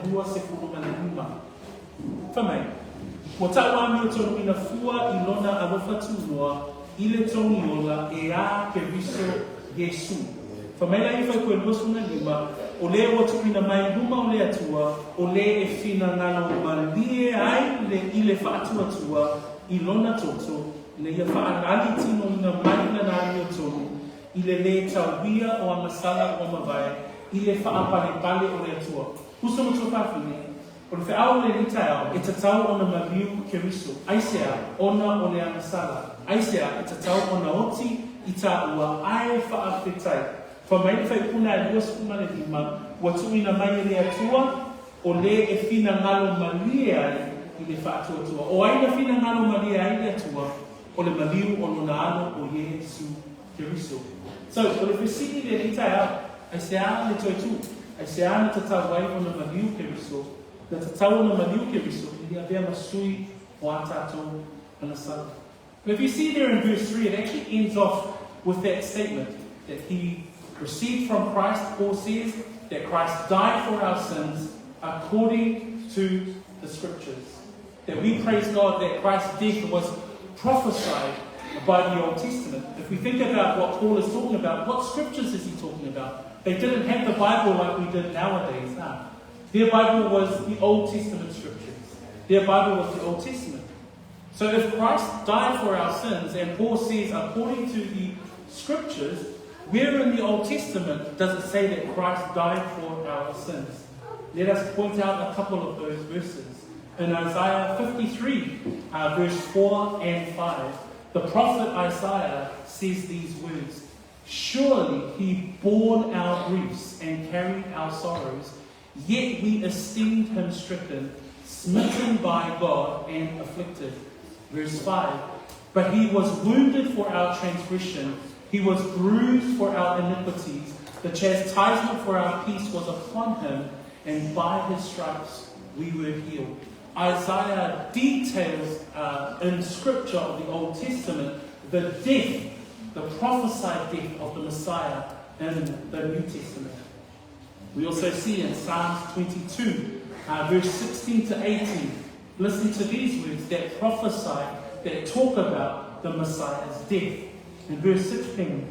25. Fai mai, Ua ta'u amiotonuina fua i Lona alofa tunoa i le togi ola e a Keriso Iesu. Fai mai la ia fuaiupu e 25, O lē ua tuuina mai i luma o le Atua, o lē e finagalo malie ai le i le faatuatua i lona toto, ina ia faaali tinoina mai lana amiotonu i le lē tauia o agasala ua mavae i le faapalepale o le Atua. Uso ma tuafafine, o le feau o lenei taeao, e tatau ona maliu Keriso. Aisea? Ona o le agasala. Aisea? E tatau ona oti i tāua ae faafetai. Fai mai le fuaiupu na e 25, ua tuuina mai e le Atua, o lē e finagalo malie ai i le faatuatua. O ai na finagalo malie ai le Atua? O le maliu o Lona Alo o Iesu Keriso. So, o le fesili i lenei taeao, aisea le toe tū? Aisea na tatau ai ona maliu Keriso? Na tatau ona maliu Keriso ina ia avea ma sui o a tātou agasala. But if you see there in verse 3, it actually ends off with that statement that he received from Christ. Paul says that Christ died for our sins according to the scriptures. That we praise God that Christ's death was prophesied by the Old Testament. If we think about what Paul is talking about, what scriptures is he talking about? They didn't have the Bible like we did nowadays. Huh? Their Bible was the Old Testament scriptures. Their Bible was the Old Testament. So if Christ died for our sins, and Paul says according to the scriptures, where in the Old Testament does it say that Christ died for our sins? Let us point out a couple of those verses. In Isaiah 53, verse 4 and 5, the prophet Isaiah says these words, Surely he bore our griefs and carried our sorrows, yet we esteemed him stricken, smitten by God, and afflicted. Verse 5, But he was wounded for our transgression, he was bruised for our iniquities. The chastisement for our peace was upon him, and by his stripes we were healed. Isaiah details in scripture of the Old Testament the death, the prophesied death of the Messiah in the New Testament. We also see in Psalms 22, verse 16 to 18, listen to these words that prophesy, that talk about the Messiah's death. In verse 16,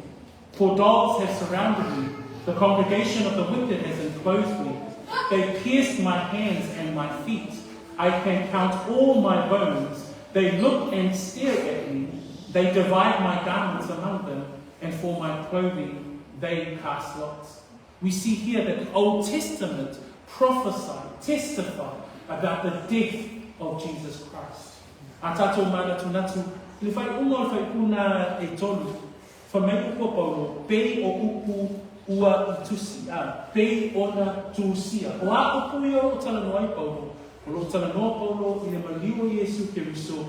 For dogs have surrounded me, the congregation of the wicked has enclosed me. They pierced my hands and my feet. I can count all my bones. They look and stare at me. They divide my garments among them, and for my clothing they cast lots. We see here that the Old Testament prophesied, testified about the death of Jesus Christ. A tātou mānatunatu, i le faaiuga o le faaiupu na e tolu, fai mai upu a Paulo, pei o upu ua i tusi, a, pei ona tusia. O a upu ia o lo o talanoa ai Paulo? O lo o talanoa Paulo i le maliu o Iesu Keriso,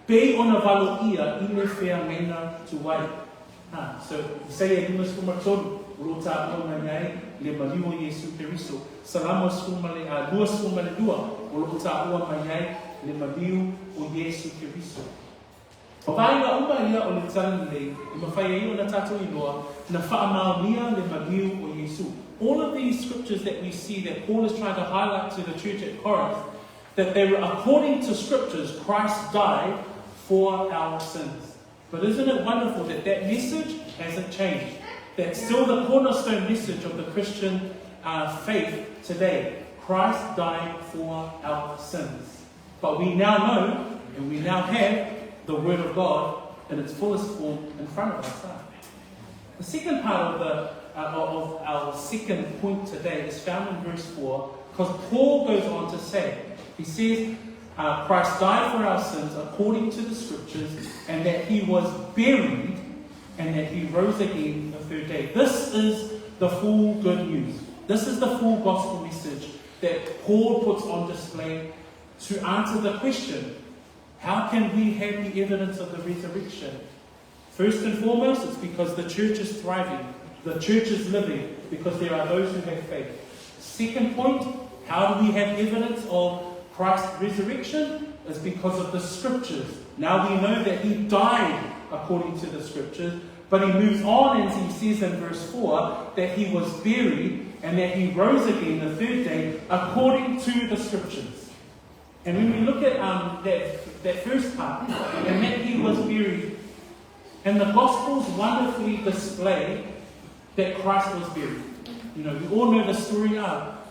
pei ona valoia i le feagaiga tuai. Ha, so, Isaia 53, o lo o taua mai ai le maliu o Iesu Keriso. Salamo 22, o lo o taua mai ai le maliu o Iesu Keriso. O vaega uma ia o le Talalelei e mafai ai ona tātou iloa na faamaonia le maliu o Iesu. All of these scriptures that we see that Paul is trying to highlight to the church at Corinth, that they were according to scriptures, Christ died for our sins. But isn't it wonderful that that message hasn't changed? That's still the cornerstone message of the Christian faith today. Christ died for our sins. But we now know and we now have the Word of God in its fullest form in front of us. The second part of our second point today is found in verse 4, because Paul goes on to say, he says, Christ died for our sins according to the Scriptures, and that he was buried, and that he rose again the third day. This is the full good news. This is the full gospel message that Paul puts on display to answer the question, how can we have the evidence of the resurrection? First and foremost, it's because the church is thriving. The church is living because there are those who have faith. Second point, how do we have evidence of Christ's resurrection? It's because of the Scriptures. Now we know that he died according to the Scriptures, but he moves on and he says in verse 4 that he was buried and that he rose again the third day according to the Scriptures. And when we look at that first part, and that he was buried, and the Gospels wonderfully display that Christ was buried. You know, we all know the story.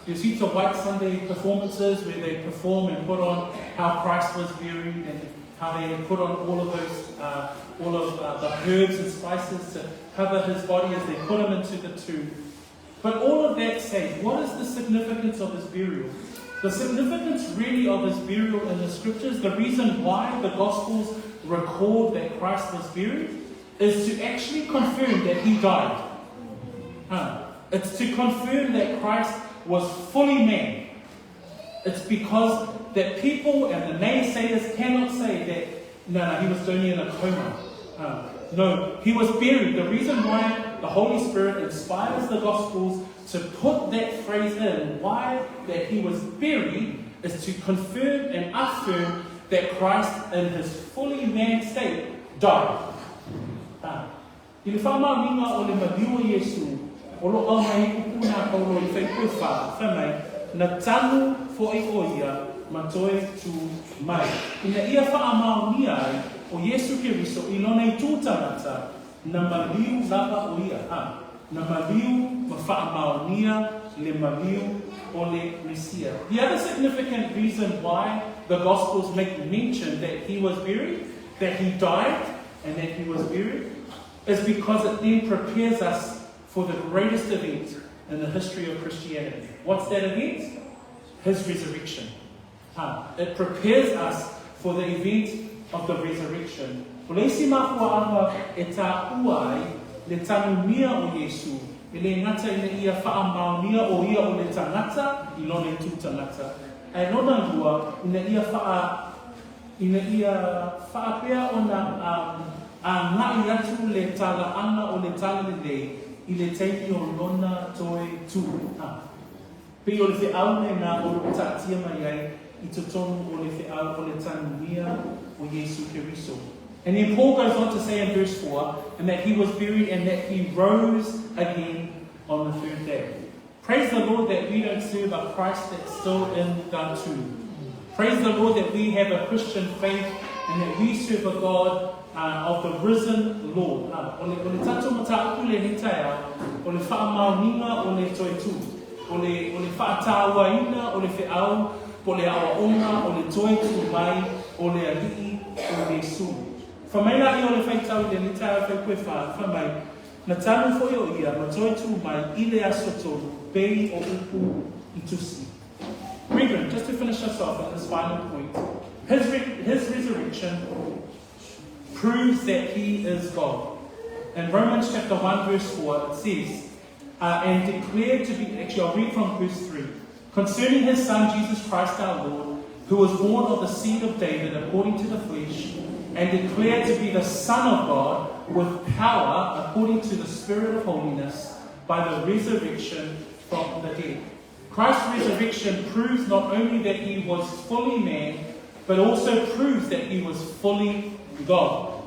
There's heaps of White Sunday performances where they perform and put on how Christ was buried and how they put on all of those, the herbs and spices to cover his body as they put him into the tomb. But all of that says, what is the significance of his burial? The significance really of his burial in the Scriptures, the reason why the Gospels record that Christ was buried, is to actually confirm that he died. It's to confirm that Christ was fully man. It's because that people and the naysayers cannot say that, no, he was only in a coma. No, he was buried. The reason why the Holy Spirit inspires the Gospels to put that phrase in, why that he was buried, is to confirm and affirm that Christ in his fully man state died. I le whaamaoniga o le maliu o Iesu, o lo o mai upu nā Paulo i whai whā, whai mai, na tanu fo'i o ia, ma toe tū mai. Ina ia whaamaonia ai, o Iesu Keriso i lona i tūtangata, na maliu lava o ia. Na maliu ma whaamaonia le maliu o le Messia. The other significant reason why the Gospels make mention that he was buried, that he died, and that he was buried, is because it then prepares us for the greatest event in the history of Christianity. What's that event? His resurrection. It prepares us for the event of the resurrection. O le isi mafuaga e taua ai le tanumia o Iesu, e le gata ina ia faamaonia o ia o le tagata i lona itu tagata. Ae lona lua, ina ia faapea ona aga'i atu le talaaga o le talalelei i le taimi o lona toe tū. Pei o le feau lena o loo taatia mai ai i totonu o le feau o le tanumia o Iesu Keriso. And then Paul goes on to say in verse 4, and that he was buried and that he rose again on the third day. Praise the Lord that we don't serve a Christ that's still in the tomb. Praise the Lord that we have a Christian faith and that we serve a God of the risen Lord. O le tatou mataupu lenei taeao, o le faamaoniga o le toe tū. O le faatauaina o le feau, po le aoaoga o le toe tū mai o le Alii o Iesu. Fai mai laia o le faitau i lenei taeao fuaiupu e 4, fai mai, na tanu foi o ia ma toe tū mai i le aso tolu, pei o upu i tusi. Brethren, just to finish us off at this final point, his resurrection proves that he is God. In Romans chapter 1 verse 4, it says, and declared to be, actually I'll read from verse 3, concerning his son Jesus Christ our Lord, who was born of the seed of David according to the flesh, and declared to be the Son of God with power according to the Spirit of holiness by the resurrection from the dead. Christ's resurrection proves not only that he was fully man, but also proves that he was fully God.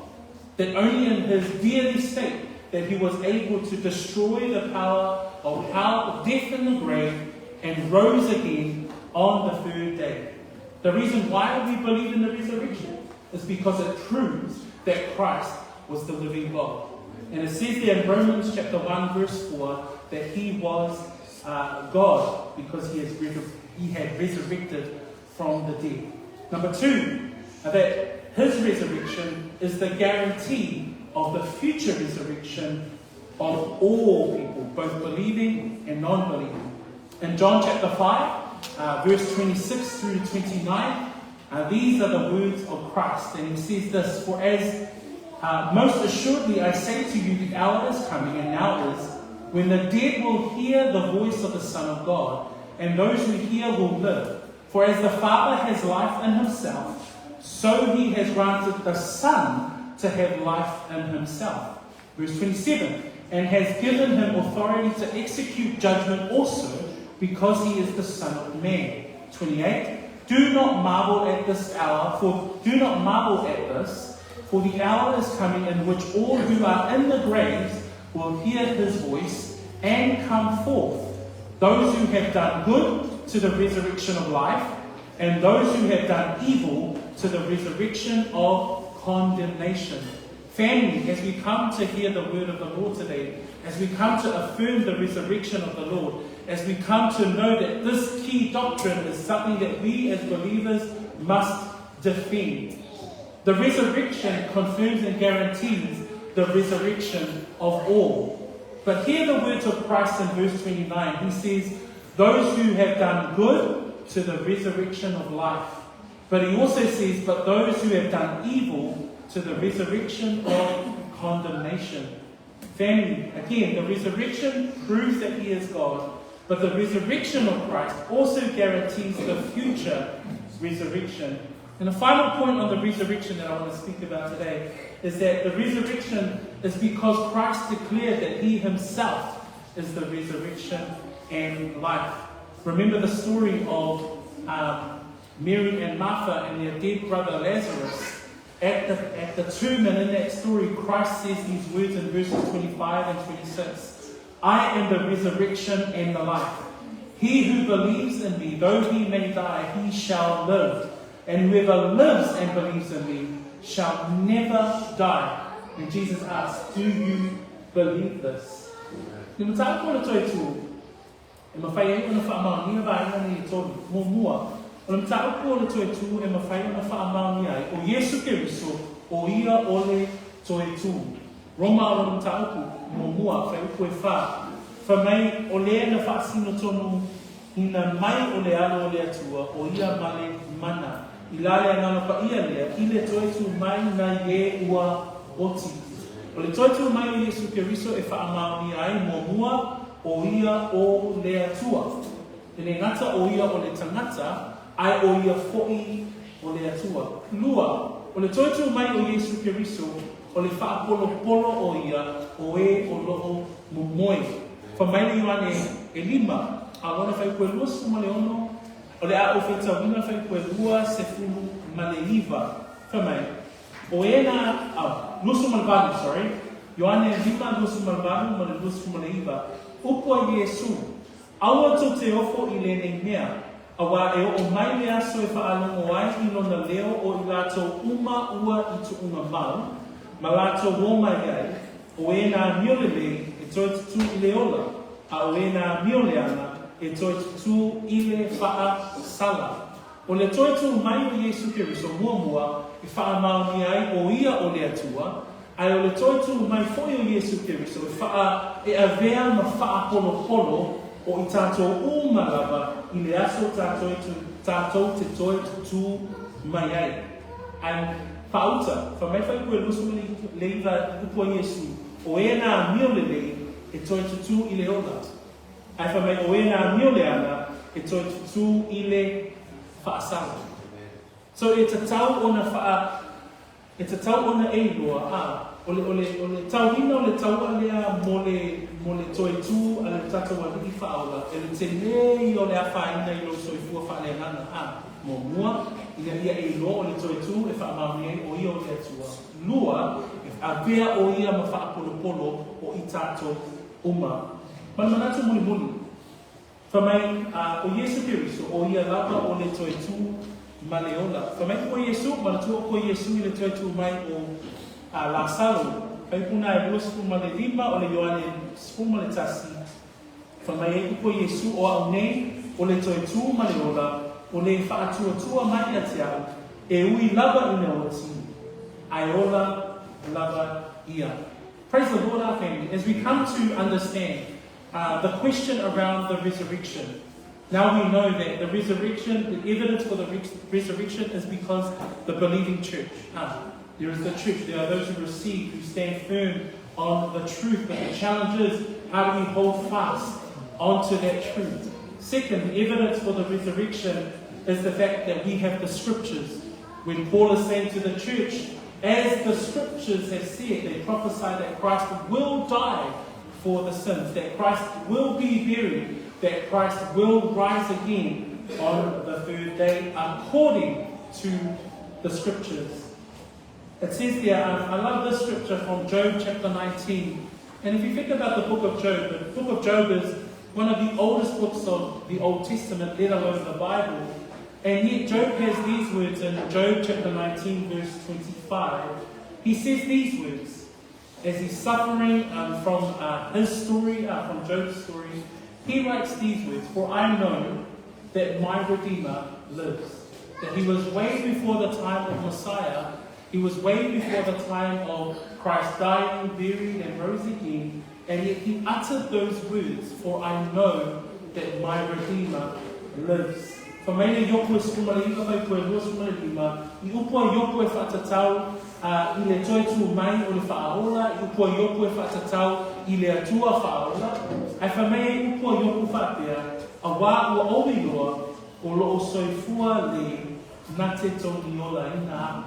That only in his deity state that he was able to destroy the power of hell, death and the grave, and rose again on the third day. The reason why we believe in the resurrection is because it proves that Christ was the living God. And it says there in Romans chapter 1 verse 4 that he was God because he, has he had resurrected from the dead. Number two, that his resurrection is the guarantee of the future resurrection of all people, both believing and non believing. In John chapter 5, verse 26 through 29, these are the words of Christ. And he says this For as most assuredly I say to you, the hour is coming, and now is, when the dead will hear the voice of the Son of God, and those who hear will live. For as the Father has life in himself, so he has granted the Son to have life in himself. Verse 27 And has given him authority to execute judgment also, because he is the Son of Man. 28 Do not marvel at this hour, for do not marvel at this, for the hour is coming in which all who are in the graves will hear his voice and come forth. Those who have done good to the resurrection of life, and those who have done evil to the resurrection of condemnation. Family, as we come to hear the word of the Lord today, as we come to affirm the resurrection of the Lord, as we come to know that this key doctrine is something that we as believers must defend. The resurrection confirms and guarantees the resurrection of all. But hear the words of Christ in verse 29. He says, Those who have done good to the resurrection of life. But he also says, But those who have done evil to the resurrection of condemnation. Family, again, the resurrection proves that he is God, but the resurrection of Christ also guarantees the future resurrection. And the final point on the resurrection that I want to speak about today is that the resurrection is because Christ declared that he himself is the resurrection and life. Remember the story of Mary and Martha and their dead brother Lazarus. At the, at the tomb, and in that story, Christ says these words in verses 25 and 26 I am the resurrection and the life. He who believes in me, though he may die, he shall live. And whoever lives and believes in me shall never die. And Jesus asked, Do you believe this? Le mataupu o le toe tū, e mawhai ai ona whaamaonia vaega nei e tolu. Muamua, o le mataupu o le toe tū e mawhai ona whaamaonia ai, o Iesu Keriso, o ia o le toe tū. Roma o le mataupu, muamua, whai upu e whā. Wha mai o lea na whaasino tonu ina mai o le alo o le atua, o ia male mana. I la le agaga paia lea, i le toe tū mai nai e ua oti. O le toe tū mai o Iesu Keriso e whaamaonia ai muamua o ia o le Atua. E le gata o ia o le tagata, ae o ia foʻi o le Atua. Lua, o le toe tū mai o Iesu Keriso, o le faapolopolo o ia o e o loo momoe. Fai mai le Ioane e lima, a lona fuaiupu e 26, o le a ou faitauina fuaiupu e 29. Fai mai, o e na, oh, 28, sorry, Ioane 5, 28 ma le 29, upu a Iesu, Aua tou te ofo i lenei mea, auā e oo mai le aso e faalogo ai i lona leo o i latou uma ua i tuuga mau, ma latou o mai ai, o e na amio lelei e toe tutū i le ola, a o e na amio leaga e toe tutū i le faasala. O le toe tū mai o Iesu Keriso muamua e faamaonia ai o ia o le Atua, ae o le toe tū mai foʻi o Iesu Keriso e faa e avea ma faapolopolo o i tatou uma lava i le aso tatou te tatou te toe tutū mai ai. Ae faauta, fai mai fuaiupu e 29 upu a Iesu, o e na amio lelei e toe tutū i le ola. Ae fai mai o e na amio leaga e toe tutū i le faasala. So e tatau ona faa, e tatau ona e iloa, a, o le, o le, o le tauina o le taua lea mo le, mo le toe tū a le tatou Alii Faaola, e le telē ia o le afaina i lou soifua faaleagaga, a, muamua, ina ia e iloa o le toe tū e faamaoni ai o ia o le Atua, lua, e avea o ia ma faapolopolo o i tatou uma. Ma le manatu mulimuli, fai mai, a, o Iesu Keriso, o ia lava o le toe tū ma le ola. Fai mai ko Iesu, manatua ko Iesu i le toe tū mai o a, Lasalo. Fai puna e 25 o le Ioane 11. Fai mai ai upu a Iesu, O a'u nei, o le toe tū ma le ola, o le faatuatua mai ia te a'u, e ui lava ina oti, ae ola lava ia. Praise the Lord, our family. As we come to understand the question around the resurrection, now we know that the resurrection, the evidence for the resurrection is because the believing church. There is the church. There are those who receive, who stand firm on the truth. But the challenge is, how do we hold fast onto that truth? Second, the evidence for the resurrection is the fact that we have the scriptures. When Paul is saying to the church, as the scriptures have said, they prophesy that Christ will die for the sins, that Christ will be buried, that Christ will rise again on the third day, according to the scriptures. It says there, I love this scripture from Job chapter 19. And if you think about the book of Job, the book of Job is one of the oldest books of the Old Testament, let alone the Bible. And yet Job has these words in Job chapter 19, verse 25. He says these words as he's suffering from his story, from Job's story. He writes these words, For I know that my Redeemer lives. That he was way before the time of Messiah. He was way before the time of Christ dying, buried, and rose again. And yet he uttered those words, For I know that my Redeemer lives. Fai mai le Iopu e 19 fai pue 25, i upu a Iopu e faatatau i le toe tū mai o le faaola, i upu a Iopu e faatatau i le Atua faaola, ae fai mai ai upu a Iopu faapea, Auā ua ou iloa, o loo soifua le na te togiolaina a'u.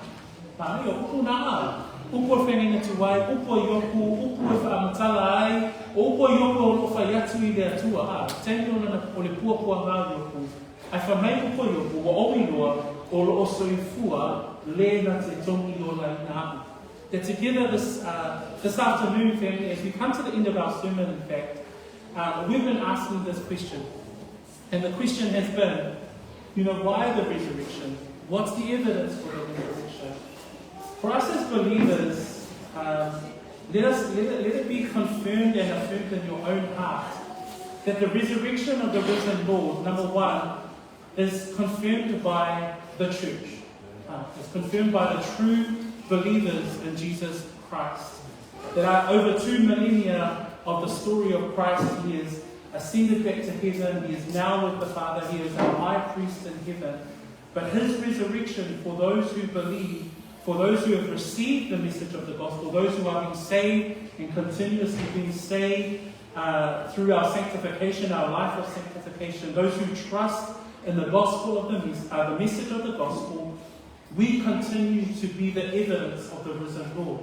Manaia, o upu na au. Upu e whenenga tu ai, upu a Iopu, upu e whaamatala ai, o upu a Iopu o loo fai atu i le Atua, a, taimi o lana o le puapuaga o Iopu, ae fai mai upu a Iopu, ua ou iloa, o loo soifua le na te togiolaina a'u. That together this afternoon, family, as we come to the end of our sermon, in fact, we've been asking this question. And the question has been, why the resurrection? What's the evidence for the resurrection? For us as believers, let it be confirmed and affirmed in your own heart that the resurrection of the risen Lord, number one, is confirmed by the church. It's confirmed by the true believers in Jesus Christ. That are over 2 millennia of the story of Christ, he is ascended back to heaven, he is now with the Father, he is our high priest in heaven. But his resurrection, for those who believe, for those who have received the message of the gospel, those who are being saved and continuously being saved through our sanctification, our life of sanctification, those who trust in the gospel of the message of the gospel, we continue to be the evidence of the risen Lord.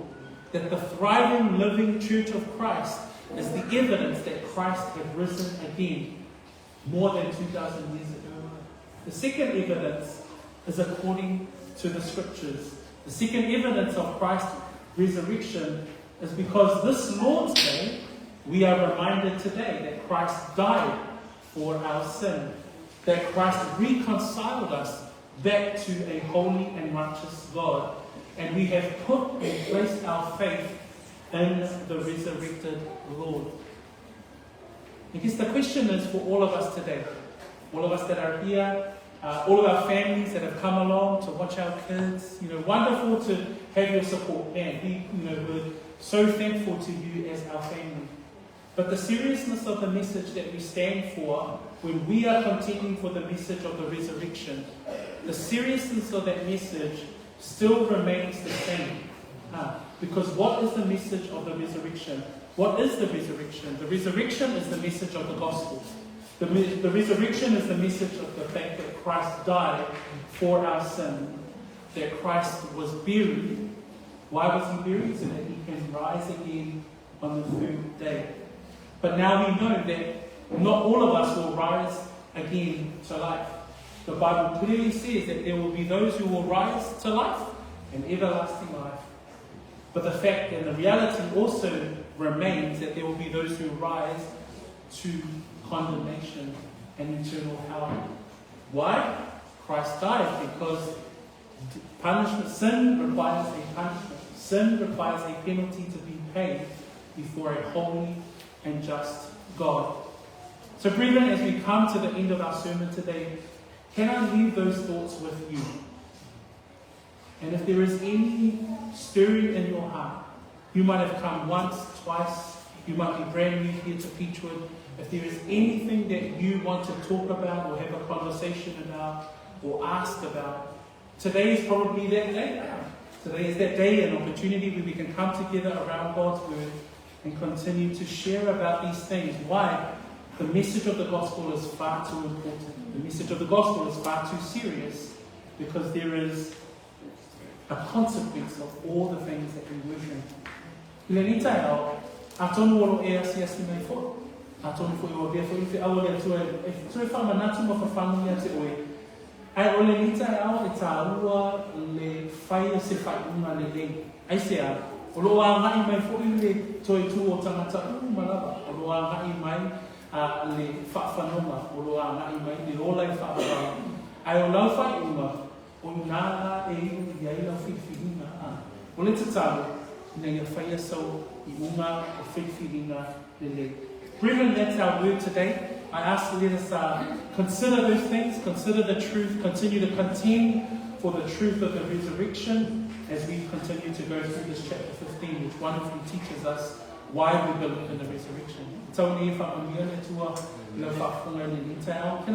That the thriving, living church of Christ is the evidence that Christ had risen again more than 2,000 years ago. The second evidence is according to the scriptures. The second evidence of Christ's resurrection is because this Lord's Day, we are reminded today that Christ died for our sin, that Christ reconciled us back to a holy and righteous God, and we have put and placed our faith in the resurrected Lord. I guess the question is for all of us today, all of us that are here, all of our families that have come along to watch our kids. Wonderful to have your support, man. We're so thankful to you as our family. But the seriousness of the message that we stand for when we are contending for the message of the resurrection, the seriousness of that message still remains the same. Because what is the message of the resurrection? What is the resurrection? The resurrection is the message of the gospel. The resurrection is the message of the fact that Christ died for our sin, that Christ was buried. Why was he buried? So that he can rise again on the third day. But now we know that not all of us will rise again to life. The Bible clearly says that there will be those who will rise to life and everlasting life. But the fact and the reality also remains that there will be those who rise to condemnation and eternal hell. Why? Christ died because punishment, sin requires a punishment. Sin requires a penalty to be paid before a holy and just God. So, brethren, as we come to the end of our sermon today, can I leave those thoughts with you? And if there is any stirring in your heart, you might have come once, twice, you might be brand new here to Peachwood. If there is anything that you want to talk about or have a conversation about or ask about, today is probably that day. Today is that day, an opportunity where we can come together around God's Word and continue to share about these things. Why? The message of the gospel is far too important. The message of the gospel is far too serious because there is a consequence of all the things that we work in. I lenei taeao, atonu o lo o e asiasi mai foi, atonu foi ua avea foi i feau a le Atua e toe faamanatu ma fafagu ia te oe, ae o lenei taeao e tāua le fai o se faaiuga lelei. Aisea? O lo o agai mai foi le toe tū o tagata uma lava, o lo o agai mai le faafanoga, o lo o agai mai le ola i faavavau, ae o lau faaiuga, O inā lā e iu i ai lau filifiliga, ā, o le tatalo, ina ia whaia sau iuga o filifiliga lelei. Brethren, that's our word today. I ask let us uh, consider those things, consider the truth, continue to contend for the truth of the resurrection as we continue to go through this chapter 15, which wonderfully teaches us why we believe in the resurrection. Can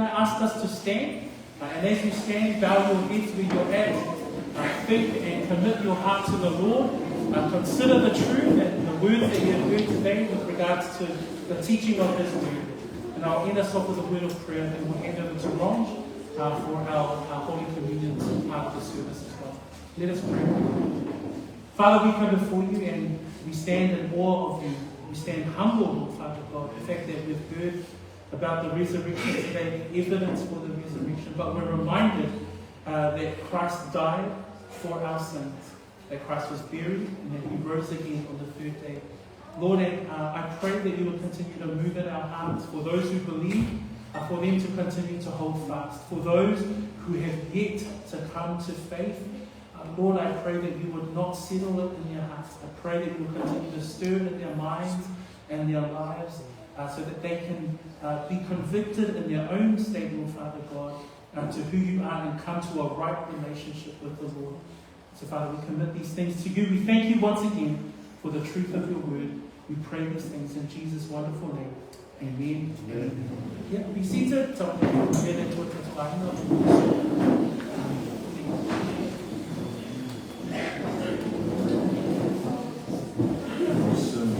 I ask us to stand? Uh, and as you stand, bow your heads where you're at. Uh, think and commit your heart to the Lord. Uh, consider the truth and the words that you have heard today with regards to the teaching of His Word. And I'll end us off with a word of prayer and we'll hand over to Ron uh, for our, our Holy Communion part of the service as well. Let us pray. Father, we come before you and we stand in awe of you. We stand humbled, Lord Father God, the fact that we've heard about the resurrection today, the evidence for the resurrection, but we're reminded uh, that Christ died for our sins, that Christ was buried, and that he rose again on the third day. Lord, and, uh, I pray that you will continue to move in our hearts for those who believe, uh, for them to continue to hold fast. For those who have yet to come to faith, uh, Lord, I pray that you would not settle it in their hearts. I pray that you will continue to stir in their minds and their lives uh, so that they can uh, be convicted in their own state, Lord Father God, uh, to who you are and come to a right relationship with the Lord. So, Father, we commit these things to you. We thank you once again for the truth of your word. We pray these things in Jesus' wonderful name. Amen. Amen. Yeah, be seated.
Awesome.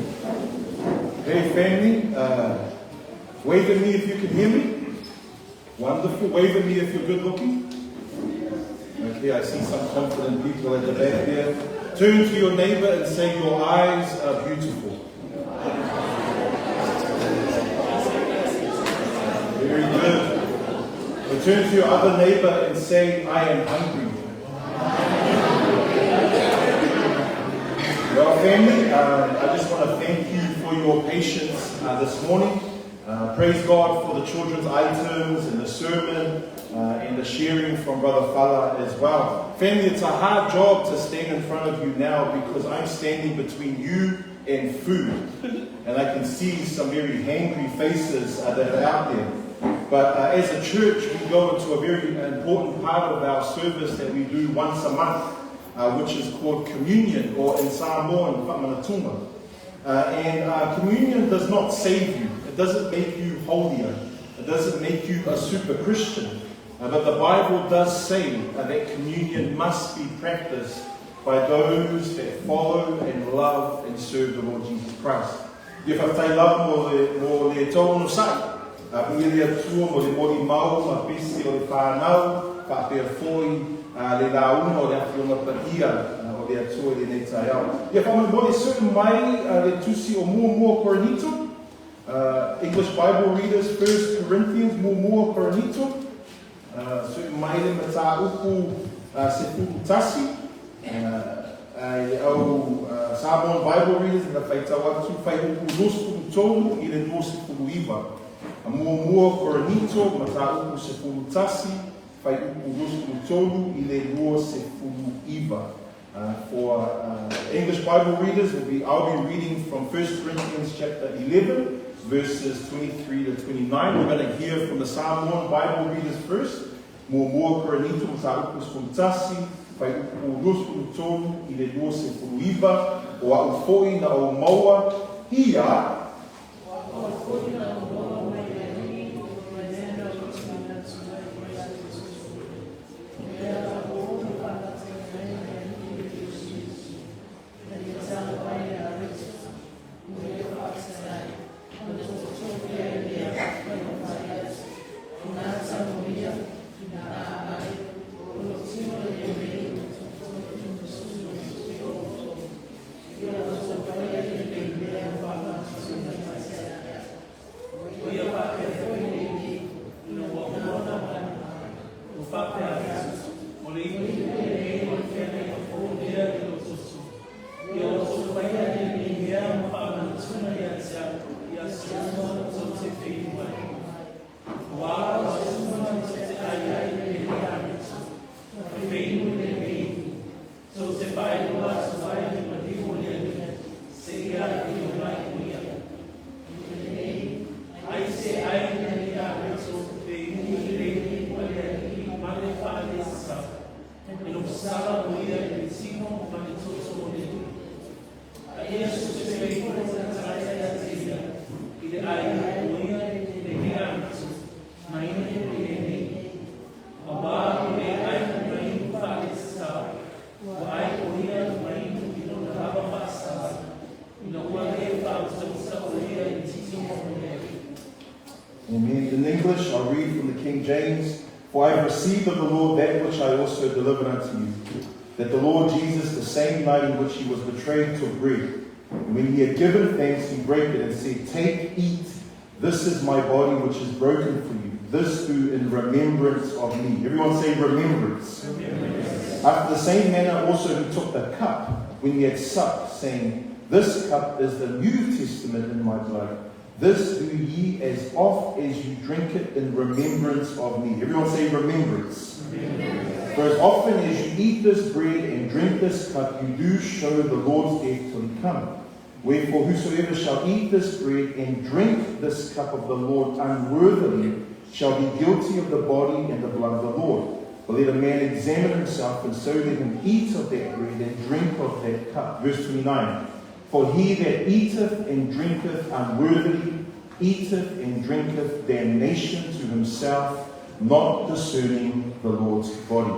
Hey, family. Uh, wave at me if you can hear me. Wonderful. Wave at me if you're good looking. Okay, I see some confident people at the back there. Turn to your neighbor and say, Your eyes are beautiful. Very good. And turn to your other neighbor and say, I am hungry. Well, family, um, I just want to thank you for your patience uh, this morning. Uh, praise God for the children's items and the sermon uh, and the sharing from Brother Fala as well. Family, it's a hard job to stand in front of you now because I'm standing between you and food. And I can see some very hangry faces uh, that are out there. But uh, as a church, we go into a very important part of our service that we do once a month, uh, which is called communion, or in Samoan, Fa'amanatunga. Uh, and uh, communion does not save you. It doesn't make you holier. It doesn't make you a super Christian. Uh, but the Bible does say uh, that communion must be practiced by those that follow and love and serve the Lord Jesus Christ. Ia faafetai lava mo le, mo le tou onosai, a viia le Atua mo le molimau ma pese o le whanau, faapea foi a le lauga o le Afioga Paia o le Atua i lenei taeao. Ia faamolemole sue mai le tusi o Muamua Korinito, uh, English Bible readers, 1 Corinthians, Muamua Korinito, uh, sue mai le mataupu uh, 11, uh, ai au uh, Samoan Bible readers na faitau atu whai upu 23 i le 29. A Muamua Korinito, mataupu 11, whai upu 23 i le 29. For English Bible readers, we'll be, I'll be reading from 1 Corinthians chapter 11, verses 23 to 29. We're going to hear from the Samoan Bible readers first. Muamua Korinito mataupu 11, fuaiupu 23 i le 29, o a'u foi na ou maua ia.
O a'u foi na ou maua mai le Alii le mea na ou tuuina atu ai ia te outou, o lea ua ou faamataina ai le Alii o Iesu, ina ia talo ai ia Areto, ua le faafetai, ona tootoo pea i le fai mai atu, ina tamoia, ina aai, o lou tino lenei o totonu o outou, ia outou faia lenei mea faamatuina mai ia te au.
O ia faapea foi le ipu, ina ua uma ona anu, ua faapea atu, O le ipu lenei o le feagaiga fou lea i lou toto. Ia outou faia lenei mea ma faamanatuga ia te au i aso uma tou te feinu ai. Aua o aso uma tou te ai ai i lenei amiotonu, ma feinu i lenei ipu, tou te faailoa atu ai le maliu o le Alii, seia afio mai o ia. Ai se ai i lenei amiotonu, pe inu i lenei ipu a le Alii ma le faalesau, e nofosala o ia i le tino ma le toto o le Alii. A ia so se feinu o le tagata ia te ia, i le aiga o ia lenei amiotonu, ma inu i lenei ipu. Aua e le ai ma inu faalesau, ua ai o ia ma inu i lona lava faasala, ina ua le faausausa o ia i le tino o le Alii.
Amen. In English, I'll read from the King James. For I have received of the Lord that which I also delivered unto you, that the Lord Jesus, the same night in which he was betrayed, took bread. And when he had given thanks, he brake it and said, Take, eat, this is my body which is broken for you. This do in remembrance of me. Everyone say remembrance. Remembrance. After the same manner also he took the cup when he had supped, saying, This cup is the New Testament in my blood. This do ye as oft as you drink it in remembrance of me. Everyone say remembrance. Remembrance. For as often as you eat this bread and drink this cup, you do show the Lord's death till he come. Wherefore, whosoever shall eat this bread and drink this cup of the Lord unworthily shall be guilty of the body and the blood of the Lord. But let a man examine himself, and so let him eat of that bread and drink of that cup. Verse 29. For he that eateth and drinketh unworthily eateth and drinketh damnation to himself, not discerning the Lord's body.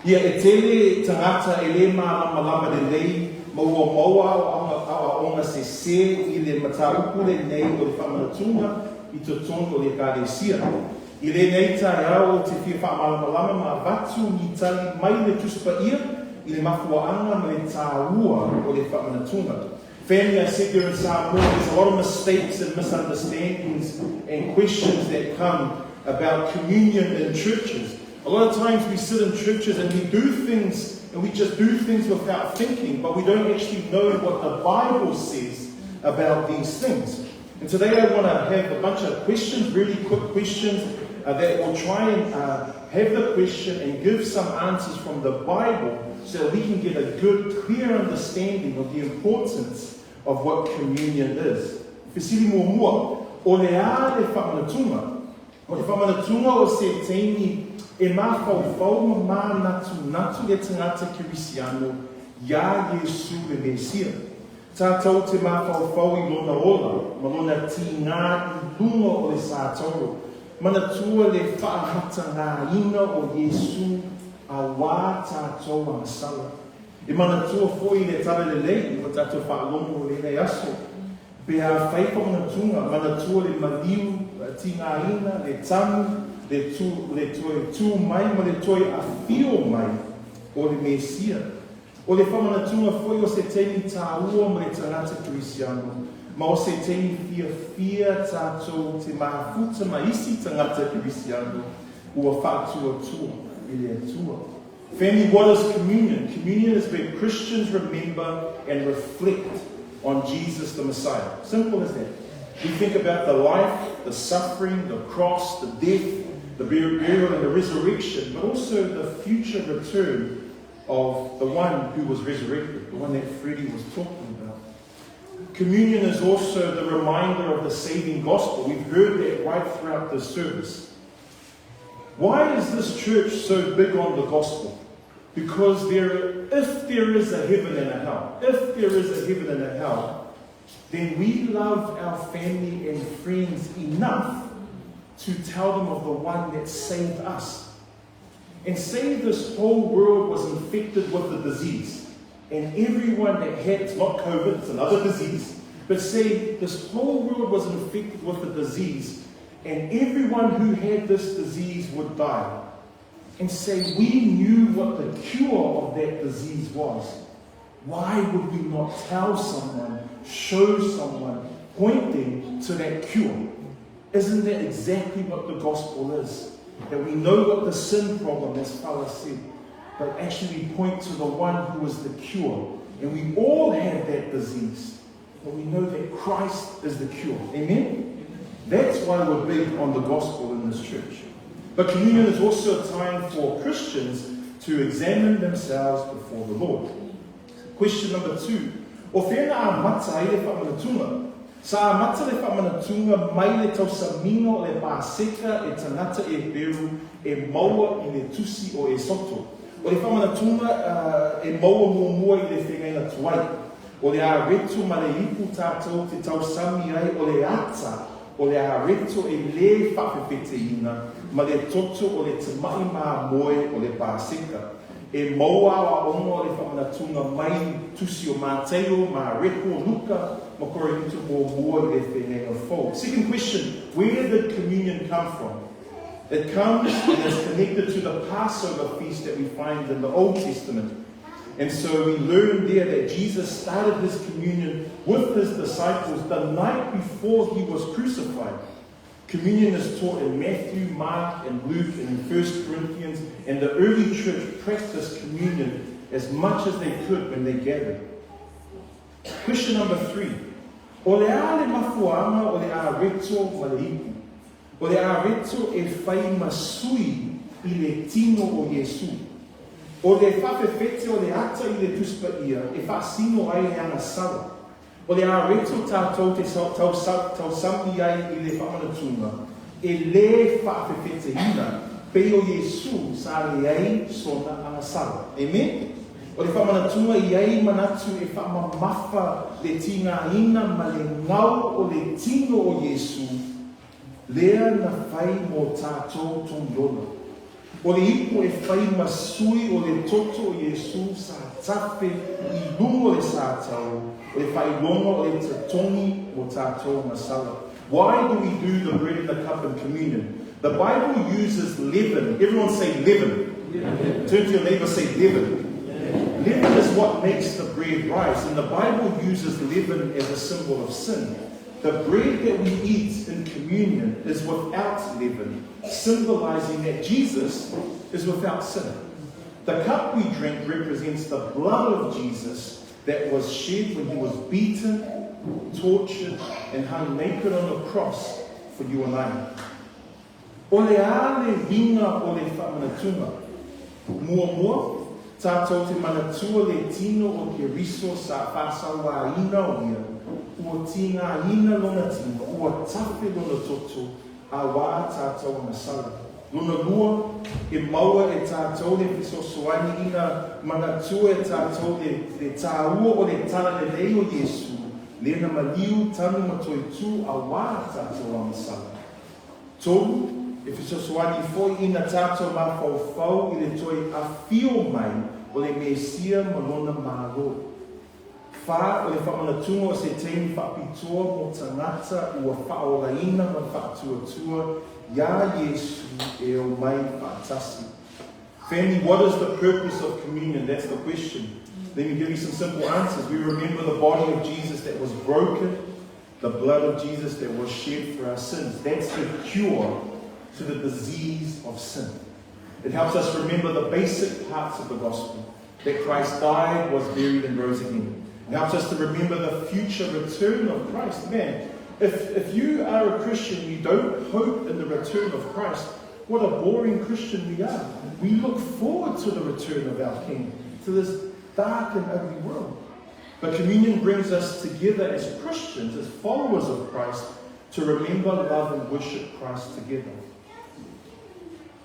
Ia, e tele tagata e lē mālamalama lelei ma ua maua aoaoga sesē i le mataupu lenei o le faamanatuga i totonu o le Ekalesia. I lenei taeao ou te fia faamalamalama ma avatu ni tali mai le Tusi Paia i le mafuaaga ma le tāua o le faamanatuga. Family, I said there in Samoa, there's a lot of mistakes and misunderstandings and questions that come about communion in churches. A lot of times we sit in churches and we do things, and we just do things without thinking, but we don't actually know what the Bible says about these things. And today I want to have a bunch of questions, really quick questions, that will try and have the question and give some answers from the Bible so that we can get a good, clear understanding of the importance of what communion is. Fesili muamua, o le a le faamanatuga? O le faamanatuga o se taimi e mafaufau ma manatunatu le tagata Kerisiano iā Iesu le Mesia. Tātou te mafaufau i lona ola ma lona tīgā i luga o le sātauro. Manatua le faahatagāina o Iesu auā tātou agasala. E manatua foi le tala lelei ua tātou faalogo i lenei aso. Pe afai whamanatuga, manatua le maliu tīgāina, le tanu, le tū, le toe tū mai ma le toe awhio mai o le Mesia. O le whamanatuga foi o se taimi tāua ma le tagata Kerisiano, ma o se taimi fiafia tātou te mafuta ma isi tagata Kerisiano ua faatuatua i le Atua. Family, what is communion? Communion is where Christians remember and reflect on Jesus the Messiah. Simple as that. We think about the life, the suffering, the cross, the death, the burial, and the resurrection, but also the future return of the one who was resurrected, the one that Freddie was talking about. Communion is also the reminder of the saving gospel. We've heard that right throughout this service. Why is this church so big on the gospel? Because there, if there is a heaven and a hell, if there is a heaven and a hell, then we love our family and friends enough to tell them of the one that saved us. And say this whole world was infected with the disease, and everyone that had, it's not COVID, it's another disease, but say this whole world was infected with the disease, and everyone who had this disease would die. And say we knew what the cure of that disease was. Why would we not tell someone, show someone, point them to that cure? Isn't that exactly what the gospel is? That we know what the sin problem, as Fala said, but actually we point to the one who is the cure. And we all have that disease, but we know that Christ is the cure. Amen? That's why we're big on the gospel in this church. But communion is also a time for Christians to examine themselves before the Lord. Question number 2. O whena a mata ai le whamanatunga? Sa amata le whamanatunga mai le tausamiga o le Paseka e tagata Eperu e maua i le Tusi o Esoto. O le whamanatunga e maua muamua i le Feagaiga Tuai. O le areto ma le ipu tātou te tausami ai o le ata o le areto e lē faafefeteina ma le toto o le tama'i mamoe o le Paseka. E maua aoaoga o le whamanatunga mai Tusi o Mateio, Mareko, Luka, ma Korinito muamua i le Feagaiga Fou. Second question, where did communion come from? It comes and is connected to the Passover feast that we find in the Old Testament. And so we learn there that Jesus started his communion with his disciples the night before he was crucified. Communion is taught in Matthew, Mark, and Luke, and in 1 Corinthians, and the early church practiced communion as much as they could when they gathered. Question number 3. O le a le mafuaga o le areto ma le ipu? O le areto e fai ma sui i le tino o Iesu. O le faafefete o le ata i le Tusi Paia e faasino ai le agasala. O le areto tātou te tausami ai i le faamanatuga, e lē faafefeteina pei o Iesu sa leai sona agasala. Amen? O le faamanatuga i ai manatu e faamamafa le tigaina ma le gau o le tino o Iesu, lea na fai mo tātou togiola. O le ipu e fai ma sui o le toto o Iesu sa tafe i luga o le sātau, o le faailoga o le totogi mo tātou agasala. Why do we do the bread and the cup in communion? The Bible uses leaven. Everyone say leaven. Turn to your neighbor, say leaven. Leaven is what makes the bread rise, and the Bible uses leaven as a symbol of sin. The bread that we eat in communion is without leaven, symbolizing that Jesus is without sin. The cup we drink represents the blood of Jesus that was shed when he was beaten, tortured, and hung naked on the cross for you and I. O le a le uiga o le faamanatuga? Muamua, tātou te manatua le tino o Keriso sa faasauāina o ia, ua tigāina lona tino, ua tafe lona toto, auā tātou agasala. Lona lua, e maua e tātou le fesoasoani ina manatua e tātou le le tāua o le talalelei o Iesu, lena maliu, tanu ma toetū auā tātou agasala. Tolu, e fesoasoani foi ina tātou mafaufau i le toe afio mai o le Mesia ma lona Malo. Whā, o le faamanatuga o se taimi faapitoa mo tagata ua faaolaina ma faatuatua iā Iesu e omai faatasi. Family, what is the purpose of communion? That's the question. Let me give you some simple answers. We remember the body of Jesus that was broken, the blood of Jesus that was shed for our sins. That's the cure to the disease of sin. It helps us remember the basic parts of the gospel, that Christ died, was buried, and rose again. It helps us to remember the future return of Christ. Man, if, if you are a Christian, you don't hope in the return of Christ, what a boring Christian we are. We look forward to the return of our King. to this dark and ugly world. But communion brings us together as Christians, as followers of Christ, to remember, love, and worship Christ together.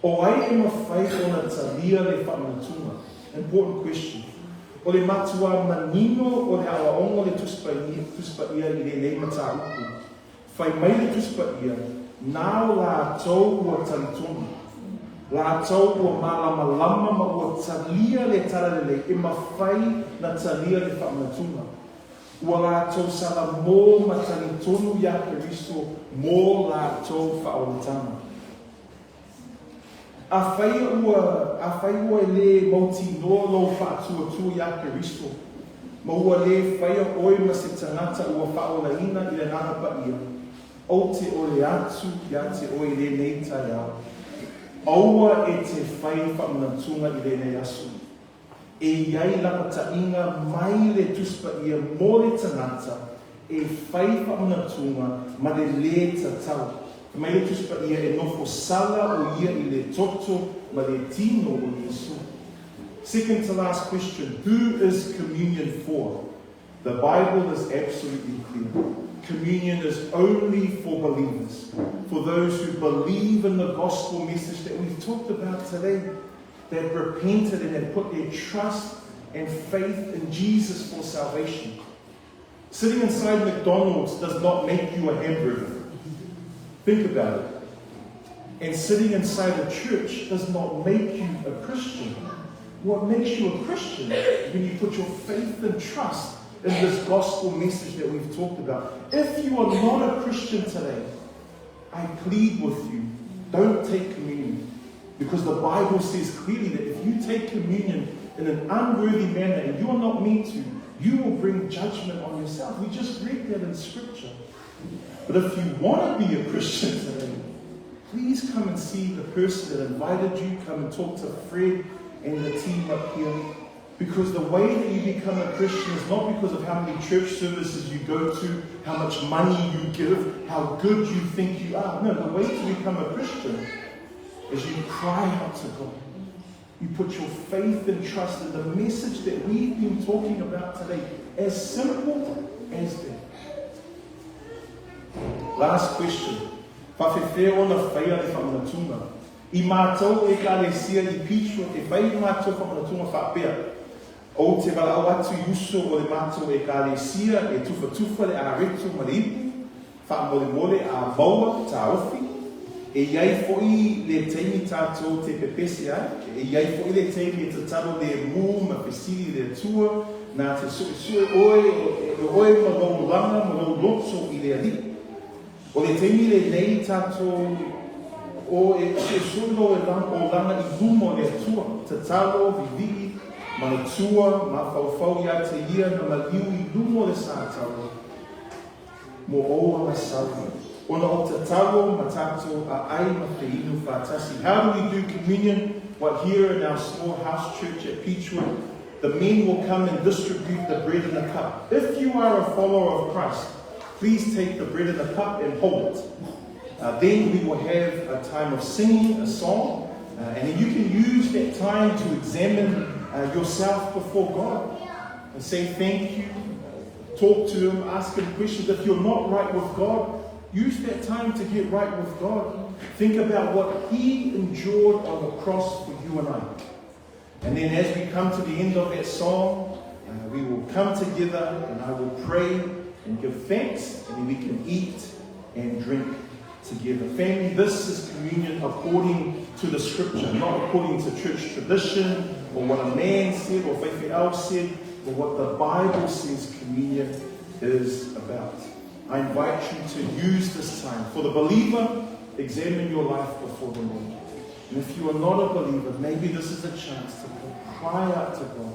O ai e mafai ona talia le faamanatuga? Important question. O le matua manino o le aoaoga o le Tusi Paia i lenei mataupu. Fai mai le Tusi Paia, na o latou ua talitonu, latou ua malamalama ma ua talia le Talalelei e mafai na talia le faamanatuga. Ua latou salamo ma talitonu iā Keriso mo latou faaolataga. Afai ua, afai ua e lē mautinoa lou faatuatua iā Keriso, ma ua lē faia oe ma se tagata ua faaolaina i le Agaga Paia, ou te ole atu iā te oe i lenei taeao, aua e te fai faamanatuga i lenei aso. E i ai lapataiga mai le Tusi Paia mo le tagata e fai faamanatuga ma le lē tatau. Fai mai le Tusi Paia e nofo sala o ia i le toto ma le tino o Iesu. Second to last question, who is communion for? The Bible is absolutely clear. Communion is only for believers, for those who believe in the gospel message that we've talked about today that repented and have put their trust and faith in Jesus for salvation. Sitting inside McDonald's does not make you a hamburger. Think about it. And sitting inside a church does not make you a Christian. What makes you a Christian is when you put your faith and trust in this gospel message that we've talked about. If you are not a Christian today, I plead with you, don't take communion. Because the Bible says clearly that if you take communion in an unworthy manner and you are not meant to, you will bring judgment on yourself. We just read that in Scripture. But if you want to be a Christian today, please come and see the person that invited you. Come and talk to Fred and the team up here. Because the way that you become a Christian is not because of how many church services you go to, how much money you give, how good you think you are. No, the way to become a Christian is you cry out to God. You put your faith and trust in the message that we've been talking about today, as simple as that. Last question. Faafefea ona faia le faamanatuga? I mātou Ekalesia i Peachwood e whai i mātou faamanatuga faapea, Ou te valaau atu i uso o le matou Ekalesia e tufatufa le areto ma le ipu, faamolemole a maua taofi, e i ai foʻi le taimi tatou te pepese ai, e i ai foʻi le taimi e tatalo le mū ma fesili i le Atua, na te suesue oe e oe ma lou laga ma lou loto i le Alii. O le taimi lenei tatou o e suesue lou olaga i luma o le Atua, tatalo, vivii, manatua, mafaufau ia te ia na maliu i luma o le satalo mo ou agasala. Ona o tatalo ma tatou aai ma feinu faatasi. How do we do communion? What here in our small house church at Peachwood, the men will come and distribute the bread and the cup. If you are a follower of Christ, please take the bread and the cup and hold it. Then we will have a time of singing a song, and then you can use that time to examine yourself before God and say thank you, talk to Him, ask Him questions. If you're not right with God, use that time to get right with God. Think about what He endured on the cross for you and I. And then as we come to the end of that song, we will come together and I will pray and give thanks, and then we can eat and drink together. Family, this is communion according to the scripture, not according to church tradition or what a man said or faifeau said, but what the Bible says communion is about. I invite you to use this time. For the believer, examine your life before the Lord. And if you are not a believer, maybe this is a chance to cry out to God,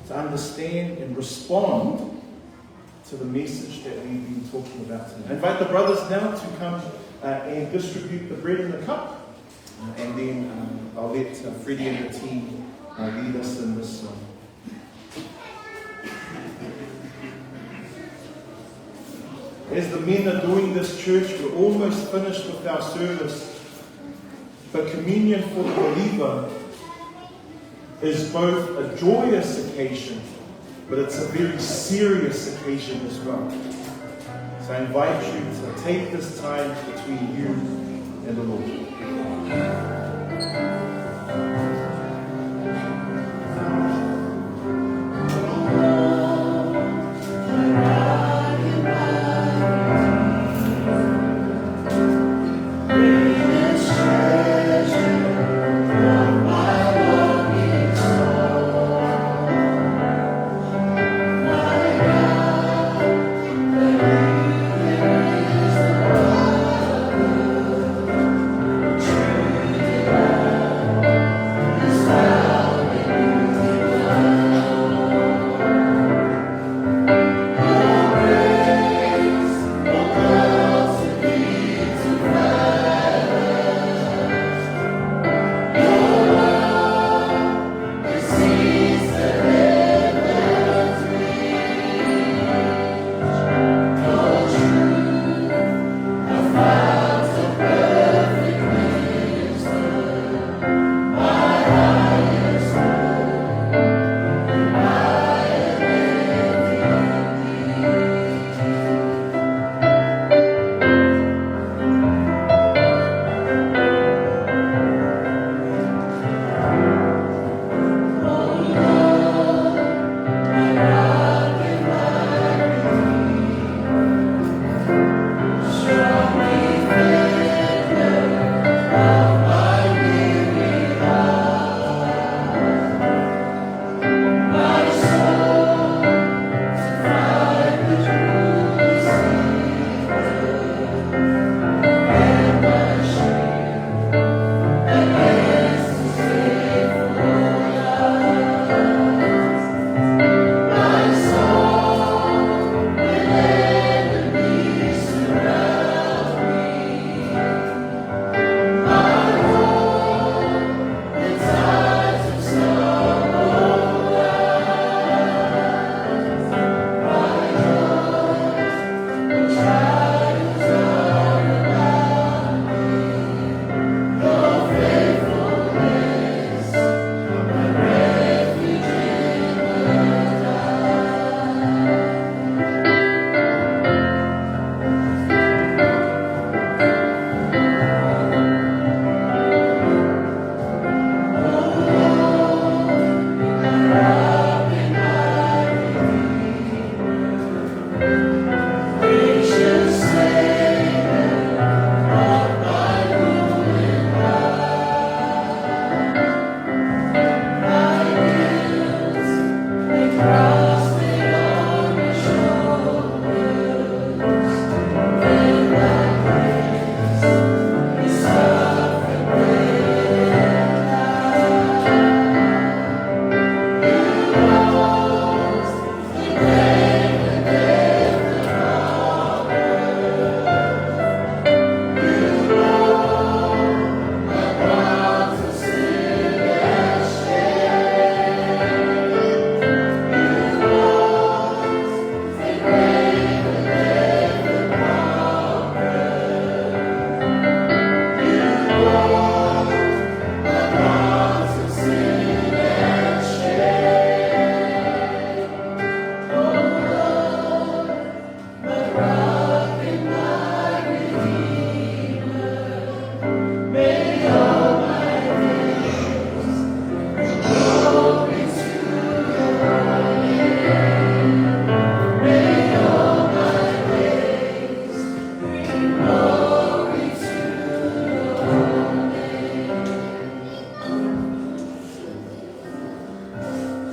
to understand and respond to the message that we've been talking about today. I invite the brothers now to come and distribute the bread and the cup. And then I'll let Freddie and the team lead us in this song. As the men are doing this, church, we're almost finished with our service. But communion for the believer is both a joyous occasion, but it's a very serious occasion as well. So I invite you to take this time between you and the Lord.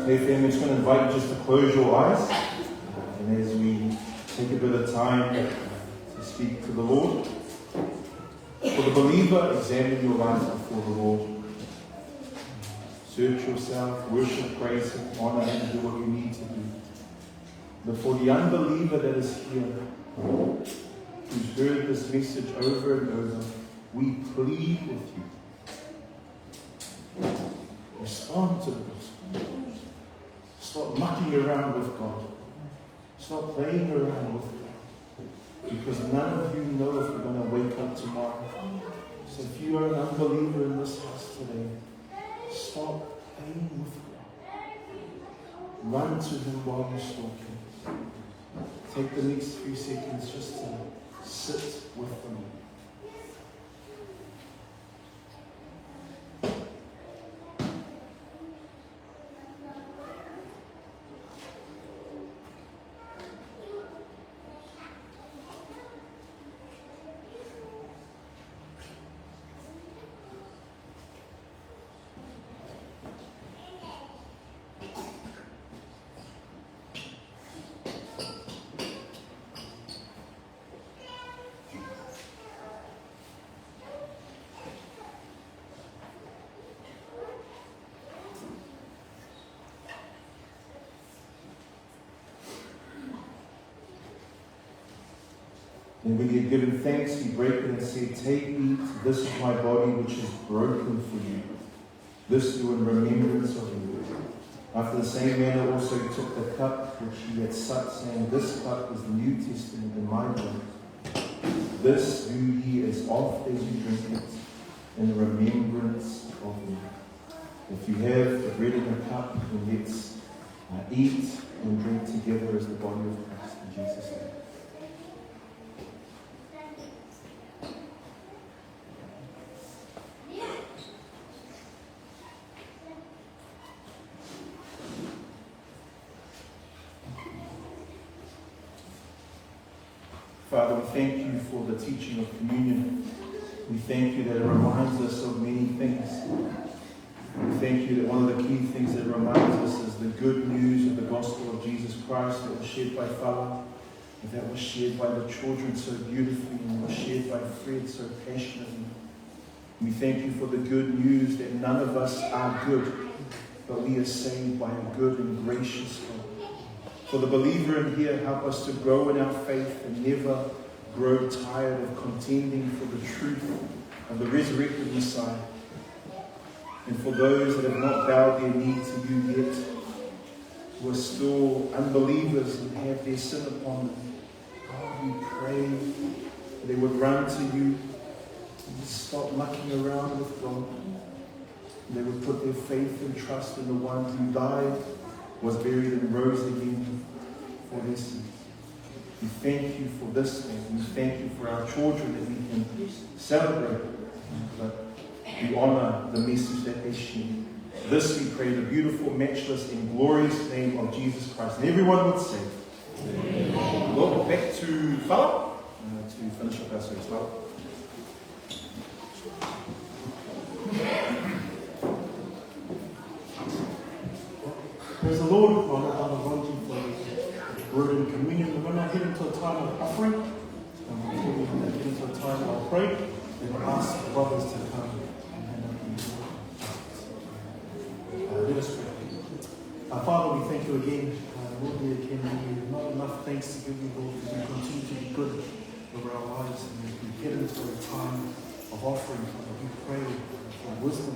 Hey family, I'm just going to invite you just to close your eyes. And as we take a bit of time to speak to the Lord, for the believer, examine your life before the Lord. Search yourself, worship, praise Him, honor Him, do what you need to do. But for the unbeliever that is here, who's heard this message over and over, we plead with you. Respond to the gospel. Stop mucking around with God. Stop playing around with God. Because none of you know if you're going to wake up tomorrow. So if you are an unbeliever in this house today, stop
Plain with God. Run to Him while you still can. Take the next few seconds just to sit with the Lord.
And when he had given thanks, he brake it and said, Take, eat, this is my body which is broken for you. This do in remembrance of me. After the same manner also he took the cup which he had supped, saying, This cup is the New Testament in my blood. This do ye as oft as you drink it, in remembrance of me. If you have the bread and the cup, then let's eat and drink together as the body of Christ in Jesus' name. Father, we thank you for the teaching of communion. We thank you that it reminds us of many things. We thank you that one of the key things that reminds us is the good news of the gospel of Jesus Christ that was shared by Fala, and that was shared by the children so beautifully, and was shared by Fred so passionately. We thank you for the good news that none of us are good, but we are saved by a good and gracious God. For the believer in here, help us to grow in our faith and never grow tired of contending for the truth of the resurrected Messiah. And for those that have not bowed their knee to you yet, who are still unbelievers and have their sin upon them, God, we pray that they would run to you and stop mucking around with God. And they would put their faith and trust in the one who died, was buried, and rose again for their sins. We thank you for this day. We thank you for our children that we can celebrate, but we honor the message that they share. This we pray in the beautiful, matchless, and glorious name of Jesus Christ. And everyone would say, Amen. Look, back to Fala to finish up our service. Fala.
Praise the Lord. For the word and communion. We're going to head into a time of offering. And before we get into a time, I'll pray. Then we'll ask the brothers to come and hand up the baskets. Let us pray. Father, we thank you again. Lord, there can be not enough thanks to give you, Lord, because you continue to be good over our lives. And as we head into a time of offering, Father, we pray for wisdom